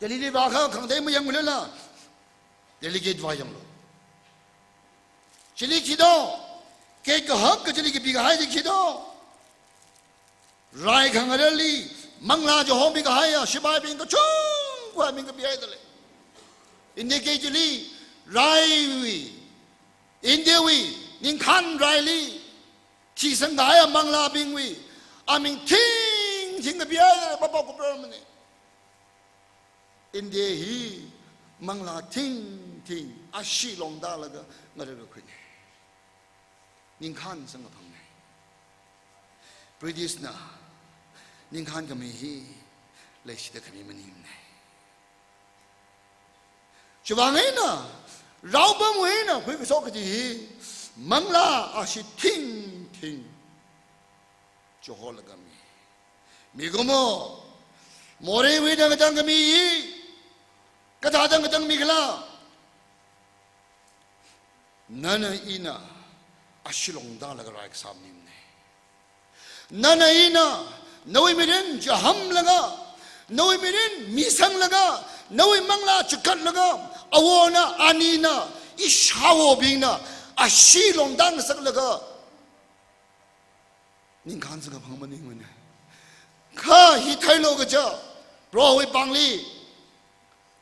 Delhili vākha khangatei mayangmilala, Delhi gate vāyanglu. Chili khi do, gate kahak ka chili kapi kahai chi khi do. Rai khangararli, manglā chi homi kahaiya, shipaibing kachungkha ming kapihaida lei. India gate chili, raiwui, Indiawui, ningkhān raili, thisang kahaiya manglābingwui, aming thingthing kapihaida lei, papa kupra mane. India hi manglā thingthing ashee longdalaga ngararkakhuine. Ningkhān samkaphangna. Britishna ningkhān khami hi leishida khami maningmana. Chiwuivang eina, raopamwui eina khuikashok kaji hi, manglā ashee thingthing chiholaga mi. Mikumo, moreiwui eina ngatangkhami hi, kathāda ngatangmi khala? Nana ina ashee longdalaga rai kasā maningmana. Nana ina, nawui mirin chihamlaga, nawui mirin misanglaga, nawui manglā chikatlaga, awona, anina, ishāwobingna ashee longda ngasaklaga ningkhān samkaphang maningmana. Kha hi theilu kaja, Prohowui pāngli,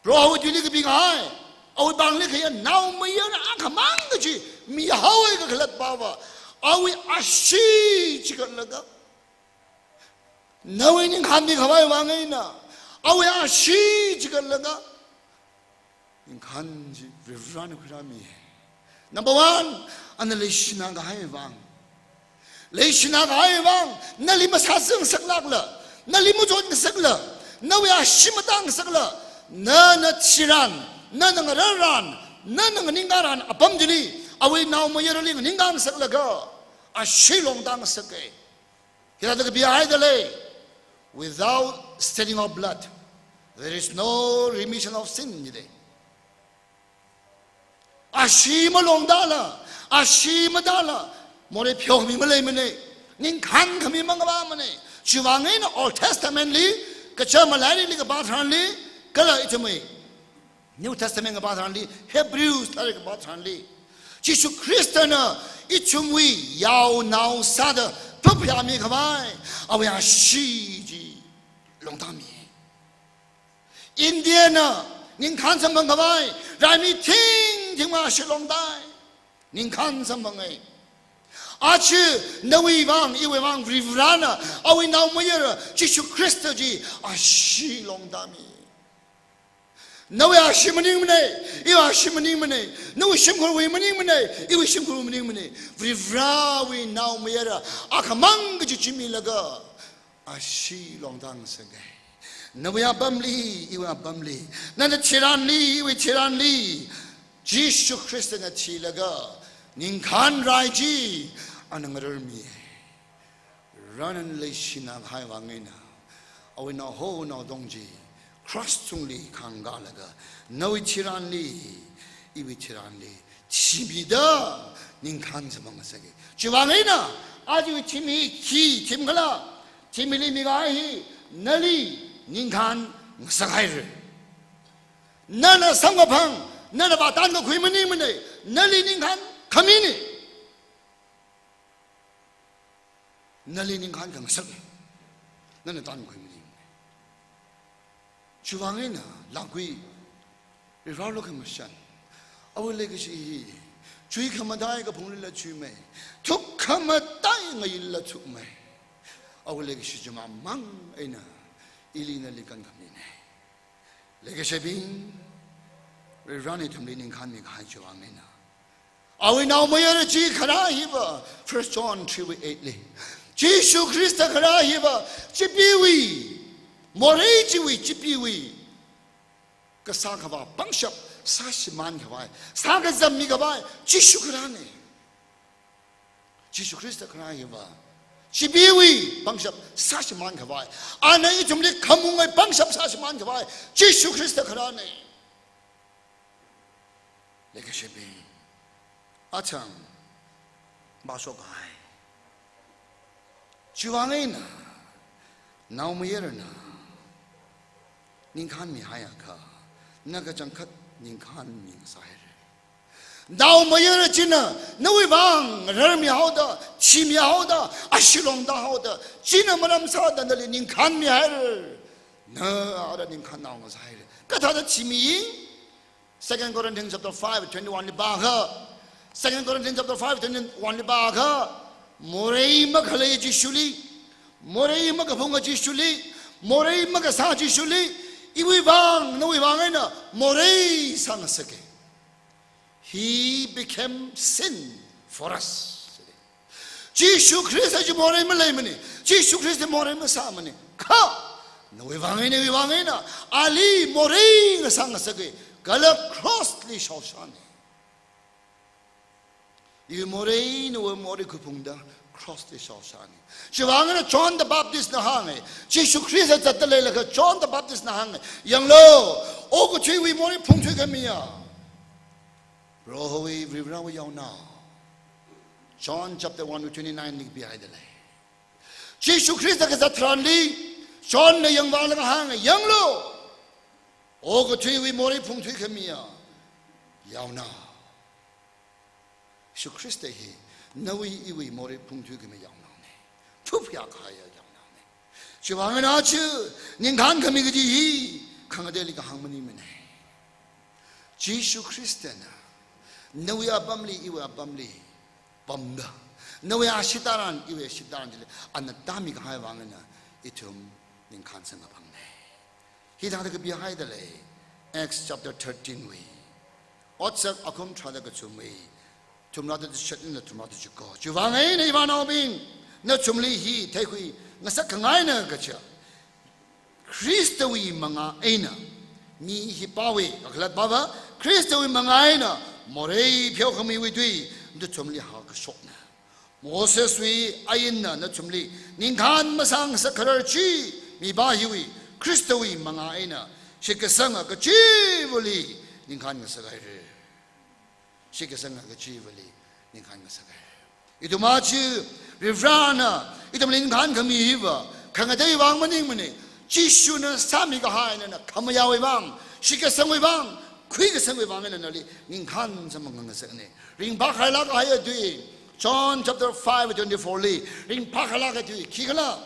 Prohowui tuili kapingai, awui pāngli khayā naomayara akhamang kaji mihaowa kakhalatpava, awui ashee chikatlaga, nawui ningkhān mikhavai vang eina, awui ashee chikatlaga, ningkhān chi Varivarana khuirāmi. Number one, ana leishina kahai vang. Leishina kahai vang, nali masāzang ngasaklakla, nali machot ngasakla, nawui ashee matā ngasakla, nana thiran, nana ngararan, nana nganingkaran apam chili, awui naomayarali nganingka ngasaklaga, ashee longda ngasaka. Hithāda kapihaida lei, without shedding of blood, there is no remission of sin, jida. Ashee malongdala, ashee matāla, morei pheokhami maleimana, ningkhān khami mangavāmana. Chiwuivang eina Old Testament li, kachāma lairikli kapā tharanli, kala ithumwui New Testament kapā tharanli, Hebrews lairikli kapā tharanli, Jishu Khristana ithumwui yaonao sāda phapyami khavai, awui ashee chi longdami. Indiana ningkhān samphang khavai, raimi thingthingwui ashee longdai. Ningkhān samphangai. Aja nawui vang, iwui vang, Varivarana, awui naomayara, Jishu Khrista chi ashee longdami. Nawui ashee maningmana, iwui ashee maningmana, nawui shimkhurwui maningmana, iwui shimkhurwui maningmana. Varivarawui naomayara akhamang kaji chi milaga, ashee longda ngasaka. Nawui apamli, iwui apamli, nana thiranli, iwui thiranli, Jishu Khristana thilaga, ningkhān rai chi ana ngararmi. Varena leishina kahai vang eina, awui naoho naotong chi, cross tungli khangalaga, nawui thiranli, iwui thiranli, thimida ningkhān samphang ngasaka. Chiwuivang eina, aja ithim hi khi thim khala, thimli mikahai hi, nali ningkhān ngasakhaira. Nana samkaphang, nana vātankakhui maningmana, nali ningkhān khamina. Nali ningkhān khangasak, nana tankakhui maningmana. Chiwuivang eina, lakui, Varewui lukhamashan, awui leikashi hi, chuikhamataiya kaphunglila chuimei, thukkhamataiya ngayinla thukmei. Awui leikashi chimang eina, ili nali kankhamina. Leikashibing, Varena ithumli ningkhān mikahai chiwuivang eina, awui naomayara chi kharā hiva, First John three wui eight li, Jishu Khrista kharā hiva, chipeewui, morei chiwui, chipeewui kasā khavā pangshap sāshimān khavai, sākazam mikhavai, Jishu kharāna. Jishu Khrista kharā hiva, chipeewui pangshap sāshimān khavai, ana ithumli khamungai pangshap sāshimān khavai, Jishu Khrista kharāna. Leikashibing, achang, vāshok kahai. Chiwuivang eina, naomayarana, ningkhānmihaiakha, na kachangkhat ningkhānmi ngasāhaira. Naomayara china nawui vang rarmihaoda, thimihaoda, ashee longda haoda, china maram sāda nali ningkhānmihaira. Na ara ningkhānnao ngasāhaira. Kathāda thimi? Second Corinthians chapter five twenty-one li pākha. Second Corinthians chapter five twenty-one li pākha. Morei makhalei Jishuli, morei makaphunga Jishuli, morei makasā Jishuli, iwui vang, nawui vang eina morei sāngasaka. He became sin for us. Jishu Khrista chi morei maleimana, Jishu Khrista morei masāmana. Kha, nawui vang eina, iwui vang eina, ali morei ngasā ngasaka, kala cross li shaoshāna. Iwui morei, nawui morei khuiphungda cross li shaoshāna. Chiwui vang eina John the Baptist na hānga, Jishu Khrista zatda leilakha John the Baptist na hānga, yanglu, okathuiwui morei phungthui khamiya Prohowui, Varivarawui yaonao. John chapter one verse twenty-nine li kapihaida lei. Jishu Khrista kazat tharanli, John na yangvālaga hānga, yanglu, okathuiwui morei phungthui khamiya yaonao. Jishu Khrista hi nawui iwui morei phungthui khami yaonaona. Phupya kahaiya yaonaona. Chiwui vang eina chi ningkhān khami kaji hi khangateili kahāng maningmana. Jishu Khristana nawui apamli, iwui apamli pamda, nawui ashee tharan, iwui ashee tharan chili ana tāmi kahai vang eina ithum ningkhān samkaphangna. Hithāda kapihaida lei, Acts chapter thirteen wui. Otsak akhum tharāda kachumwui, thumrāda chishat eina thumrāda chiko. Chiwui vang eina ivānaobing, nathumli hi theikhui ngasak khangaina kaja, Khristawui mangā eina, mi hi pāwui, kakhalat pāva, Khristawui mangā eina morei pheokhamiwui tui nathumli hākashokna. Moseswui ainna nathumli ningkhān masāngasak kharar chi mipā hiwui, Khristawui mangā eina shitkasanga kachivali ningkhān ngasakhaira. Shitkasanga kachivali ningkhān ngasakhaira. Ithum aja Varivarana ithumli ningkhān khami hiva khangatei vang maningmana, Jishuna sāmi kahai eina khamayāwui vang, shitkasangwui vang, khuikasangwui vang eina nali ningkhān samphang ngasakna. Ringphākhailāk kahaiya tui, John chapter five twenty-four li, ringphākhailāk kahai tui khikhala?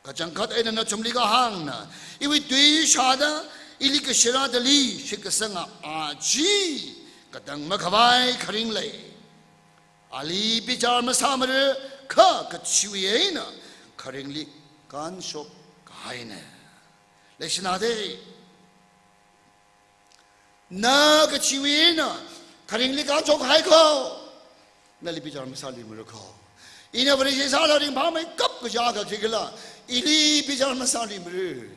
Kachangkhat eina nathumli kahāngna, iwui tui shāda, ili kashirādali shitkasanga aja katang makhavai kharing lei. Ali bichar masāmara, kha kachiwui eina kharingli kānshok kahaina. Leishinade, na kachiwui eina kharingli kānshok kahai kho, nali bichar masāluimara kho. Ina Vareshi sāla ringphāmeikap kaja akha khikhala, ili bichar masāluimara.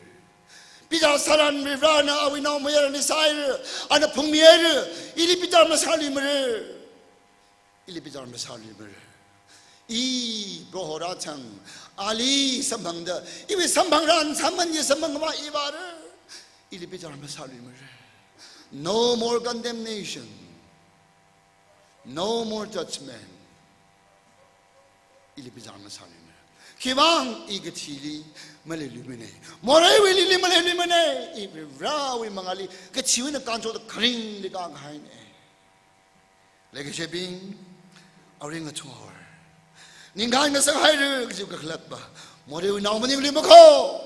Bichar sāran Varivarana awui naomayarali sāhaira, ana phungmihaira, ili bichar masāluimara. Ili bichar masāluimara. I Proho rāchang, ali samphangda, iwui samphang ran samphang ye samphang ma i vāra. Ili bichar masāluimara. No more condemnation. No more judgment. Ili bichar masāluimara. Khiwuivang i kathili maleiluimana. Moreiwuili maleiluimana. I Varivarawui mangāli kachiwui eina kānshokda kharingli kākahaina. Leikashibing, aring athor, ningkhān ngasakhaira kaji kakhalatva, moreiwui nao maningluimakho.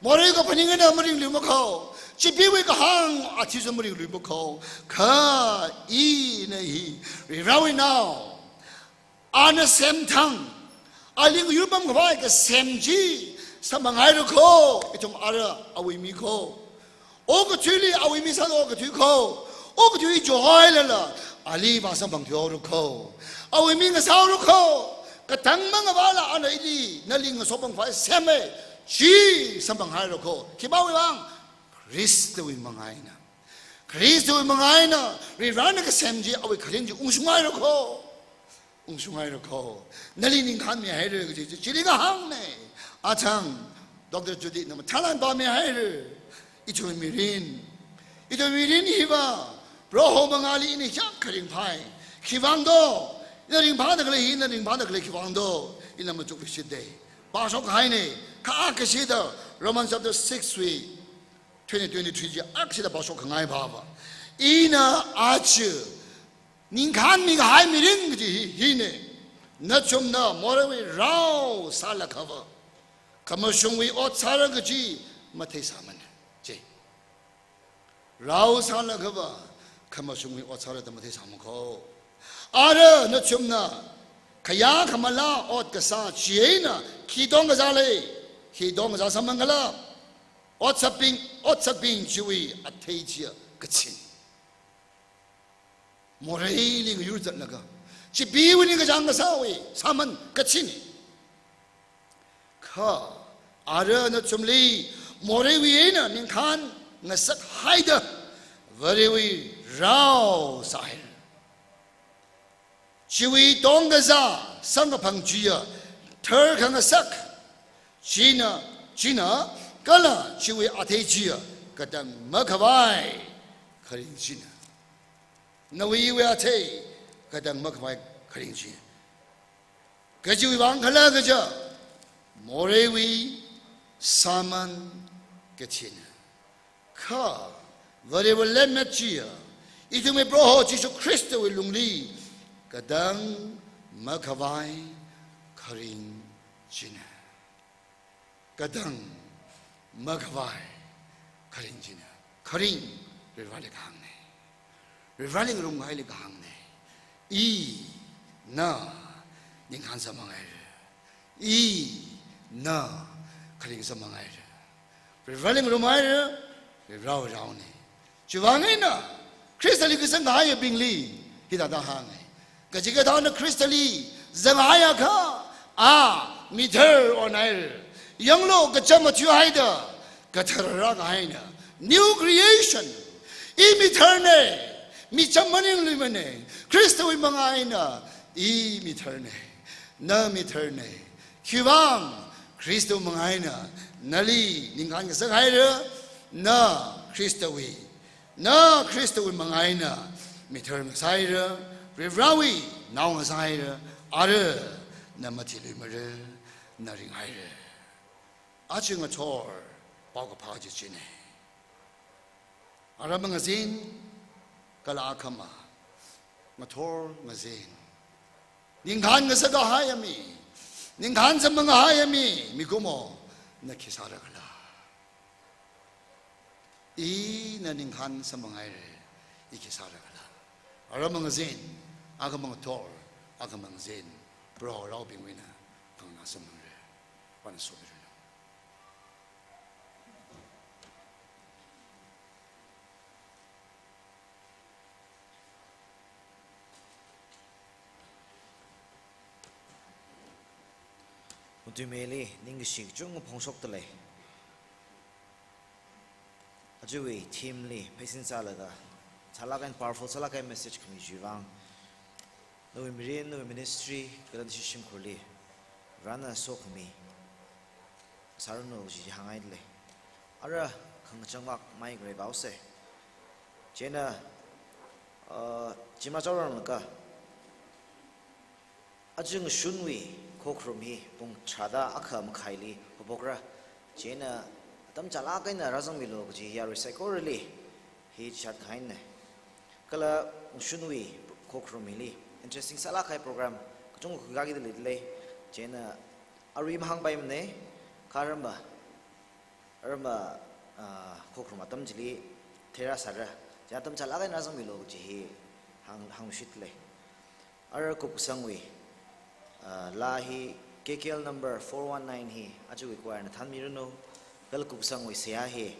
Morei kaphaning eina maringluimakho. Chipeewui kahāng athishurda maringluimakho. Kha ina hi Varivarawui nao, ana semthang, ali ngayur pamkhavai kasem chi samphanghaira kho. Ithum ara awui mi kho. Okathuili awui mi sāda okathui kho. Okathui johailala, ali vāsamphangthuihaora kho. Awui mi ngasāhaora kho. Katang mangavāla ana ili nali ngasopam khavai sema, chi samphanghaira kho. Khipāwui vang? Khristawui mangā eina. Khristawui mangā eina Varivarana kasem chi, awui kharing chi ungshunghaira kho. Ungshunghaira kho. Nali ningkhānmihaira kaji chi, chili kahāngna. Achang, Doctor Judy na mathālāk eina pāmihaira. Ithumwui mirin, ithumwui mirin hiva Proho mangāli ina hiyākha ringphai. Khiwuivang do? Ina ringphāda khalei hi, ina ringphāda khalei khiwuivang do? Ina machukluishitda pāshok kahaina. Kha akha shida, Romans chapter six wui twenty, twenty-three chi akha chida pāshok khangai pāva. Ina aja ningkhan mikahai mirin kaji hi, hina. Nachumna moreiwui rao sālakhava, khamashungwui ot sāra kaji matheisāmana. Chi. Rao sālakhava, khamashungwui ot sāra da matheisāma kho. Ara nachumna khayā khamala ot kasā chieina khi tongkazā lei, khi tongkazā sāmangala, otsakbing, otsakbing chiwui athei chiya kachin. Moreili ngayur zatlaga, chipeewui ningkachāng kasāwui sāman kachina. Kha ara nachumli moreiwui eina ningkhan ngasakhaida, Varewui rao sāhaira. Chiwui tongkazā samkaphang chiya tharkhangasak, china, china, kala chiwui athei chiya katang makhavai kharing china. Nawui iwui athei katang makhavai kharing chi. Kajiwui vang khala kaja, moreiwui sāman kachina. Kha Varewui lemmet chiya, ithumwui Proho Jishu Khristawui lungli katang makhavai kharing china. Katang makhavai kharing china. Kharing Varivarali kahāngna. Varivarali ngarumngaili kahāngna. Ina ningkhan sāmanghaira. Ina kharing sāmanghaira. Varivarali ngarumhaira. Varivarawui raona. Chiwui vang eina Khristali kazang kahaiyabingli hithāda hānga. Kachikathāna Khristali zanghaiakha, a mithar onhaira. Yanglu, kachām mathuihaida kathar rākahaina. New creation. I mitharna. Michām maningluimana. Khristawui manga eina i mitharna. Na mitharna. Khiwui vang? Khristawui manga eina nali ningkhan ngasakhaira. Na Khristawui, na Khristawui manga eina mithar ngasāhaira, Varivarawui nao ngasāhaira, ara na mathiluimara, na ringhaira. Aja ngathor paokaphā chi china. Aram ngazin, kala akhama ngathor ngazin. Ningkhan ngasakahaiya mi, ningkhan sāmangahaiya mi, mikumo, na khi sāra khala? Ina ningkhan sāmanghaira, i khi sāra khala? Aram ngazin, akhama ngathor, akhama ngazin, Proho raobingwui eina khanganā sāmangra. Vana somiranu. Matuimeili ningkashi kachungkha phongshokdalei. Ajawui theme li pheisin sālaga, sālāk eina powerful, sālāk eina message khami chiwui vang, nawui mirin, nawui ministry, kala nashi shimkhurli Varena sokhami sāranu kaji hāngngaidalei. Ara khangachang vak mai kharei vaose. Chieina, uh, chimra chaorang laga, aja ngashunwui khokharum hi pung tharāda akha makhaili haophokra. Chieina atam chālāk eina rāzangmilu kaji yarui saikorali hi chishat kahaina. Kala ngashunwui khokharum hili interesting sālāk kahai program kachungkha khuikakida leidalei. Chieina arui mahāngpaimana, kha aramva, aramva, ah, khokharum atam chili theirāsāra. Chieina atam chālāk eina rāzangmilu kaji hi hāng, hāngshitdalei. Ara kupkasangwui, ah, laa hi K K L number four one nine hi ajawui choir na thānmiranu, kala kupkasangwui seihā hi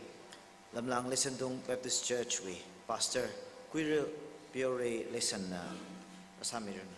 Lamlang Leisandung Baptist Church wui Pastor Kuira Piore Leisanna rāsāmiranu.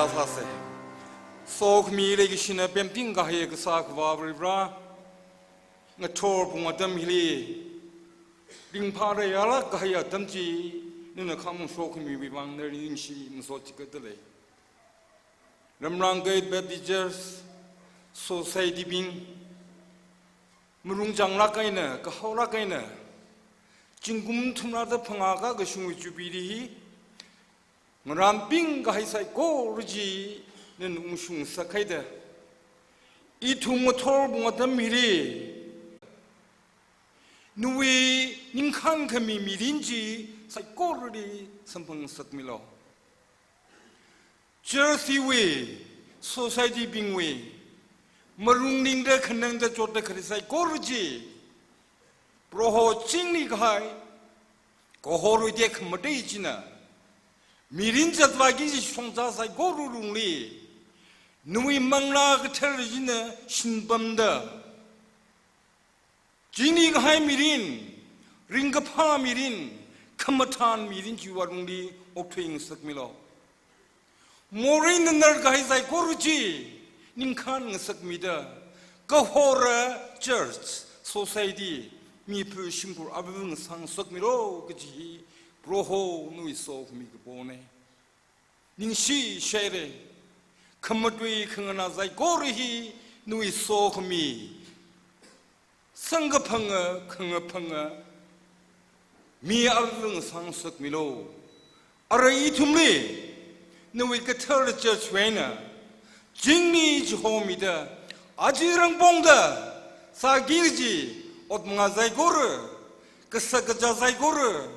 Sāsa. Sokhami leikashina pemting kahai Kasā Akhava Varivara, ngathor pung atam hili ringphāra yālāk kahai atam chi, nana khamong sokhamiwui vang nali ningshi masot chikatda lei. Lamrangkai Baptist Church Society bing, marung changlāk eina, kahaolāk eina, zingkum thumrāda phangā kakashungwui jubilee hi, ngarānping kahai saikora chi nana ungshung ngasakhaida, ithum ngathor pung atam hili nawui ningkhān khami mirin chi saikorali samphang ngasakmilu. Church hiwui, society bingwui, marung ningda khanangda chotda khalei saikora chi, Proho chingri kahai kahorwui tekhamatei china, mirin zatvāki kaji shongza saikora lungli, nawui Manglā Kathara china shinpamda, chingri kahai mirin, ringkaphā mirin, khamathān mirin chiwui lungli okthui ngasakmilu. Morei nanar kahai saikora chi ningkhān ngasakmida, kahora church, society, miphu shimkhur ava ngasang ngasakmilu kaji hi Proho nawui sokhami kapona. Ningshi shaira, khamatui khanganā saikora hi nawui sokhami, sangkaphanga, khangaphanga mi ava ngasang ngasakmilu. Arui ithumli nawui kathara church wui eina chingri chihomida, aja rangpongda sāki kaji ot mangā saikora, kasak kazā saikora,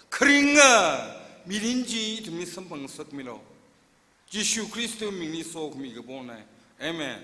kharinga mirin chi ithumli samphang ngasakmilu. Jishu Khristawui mingli sokhami kapona. Amen.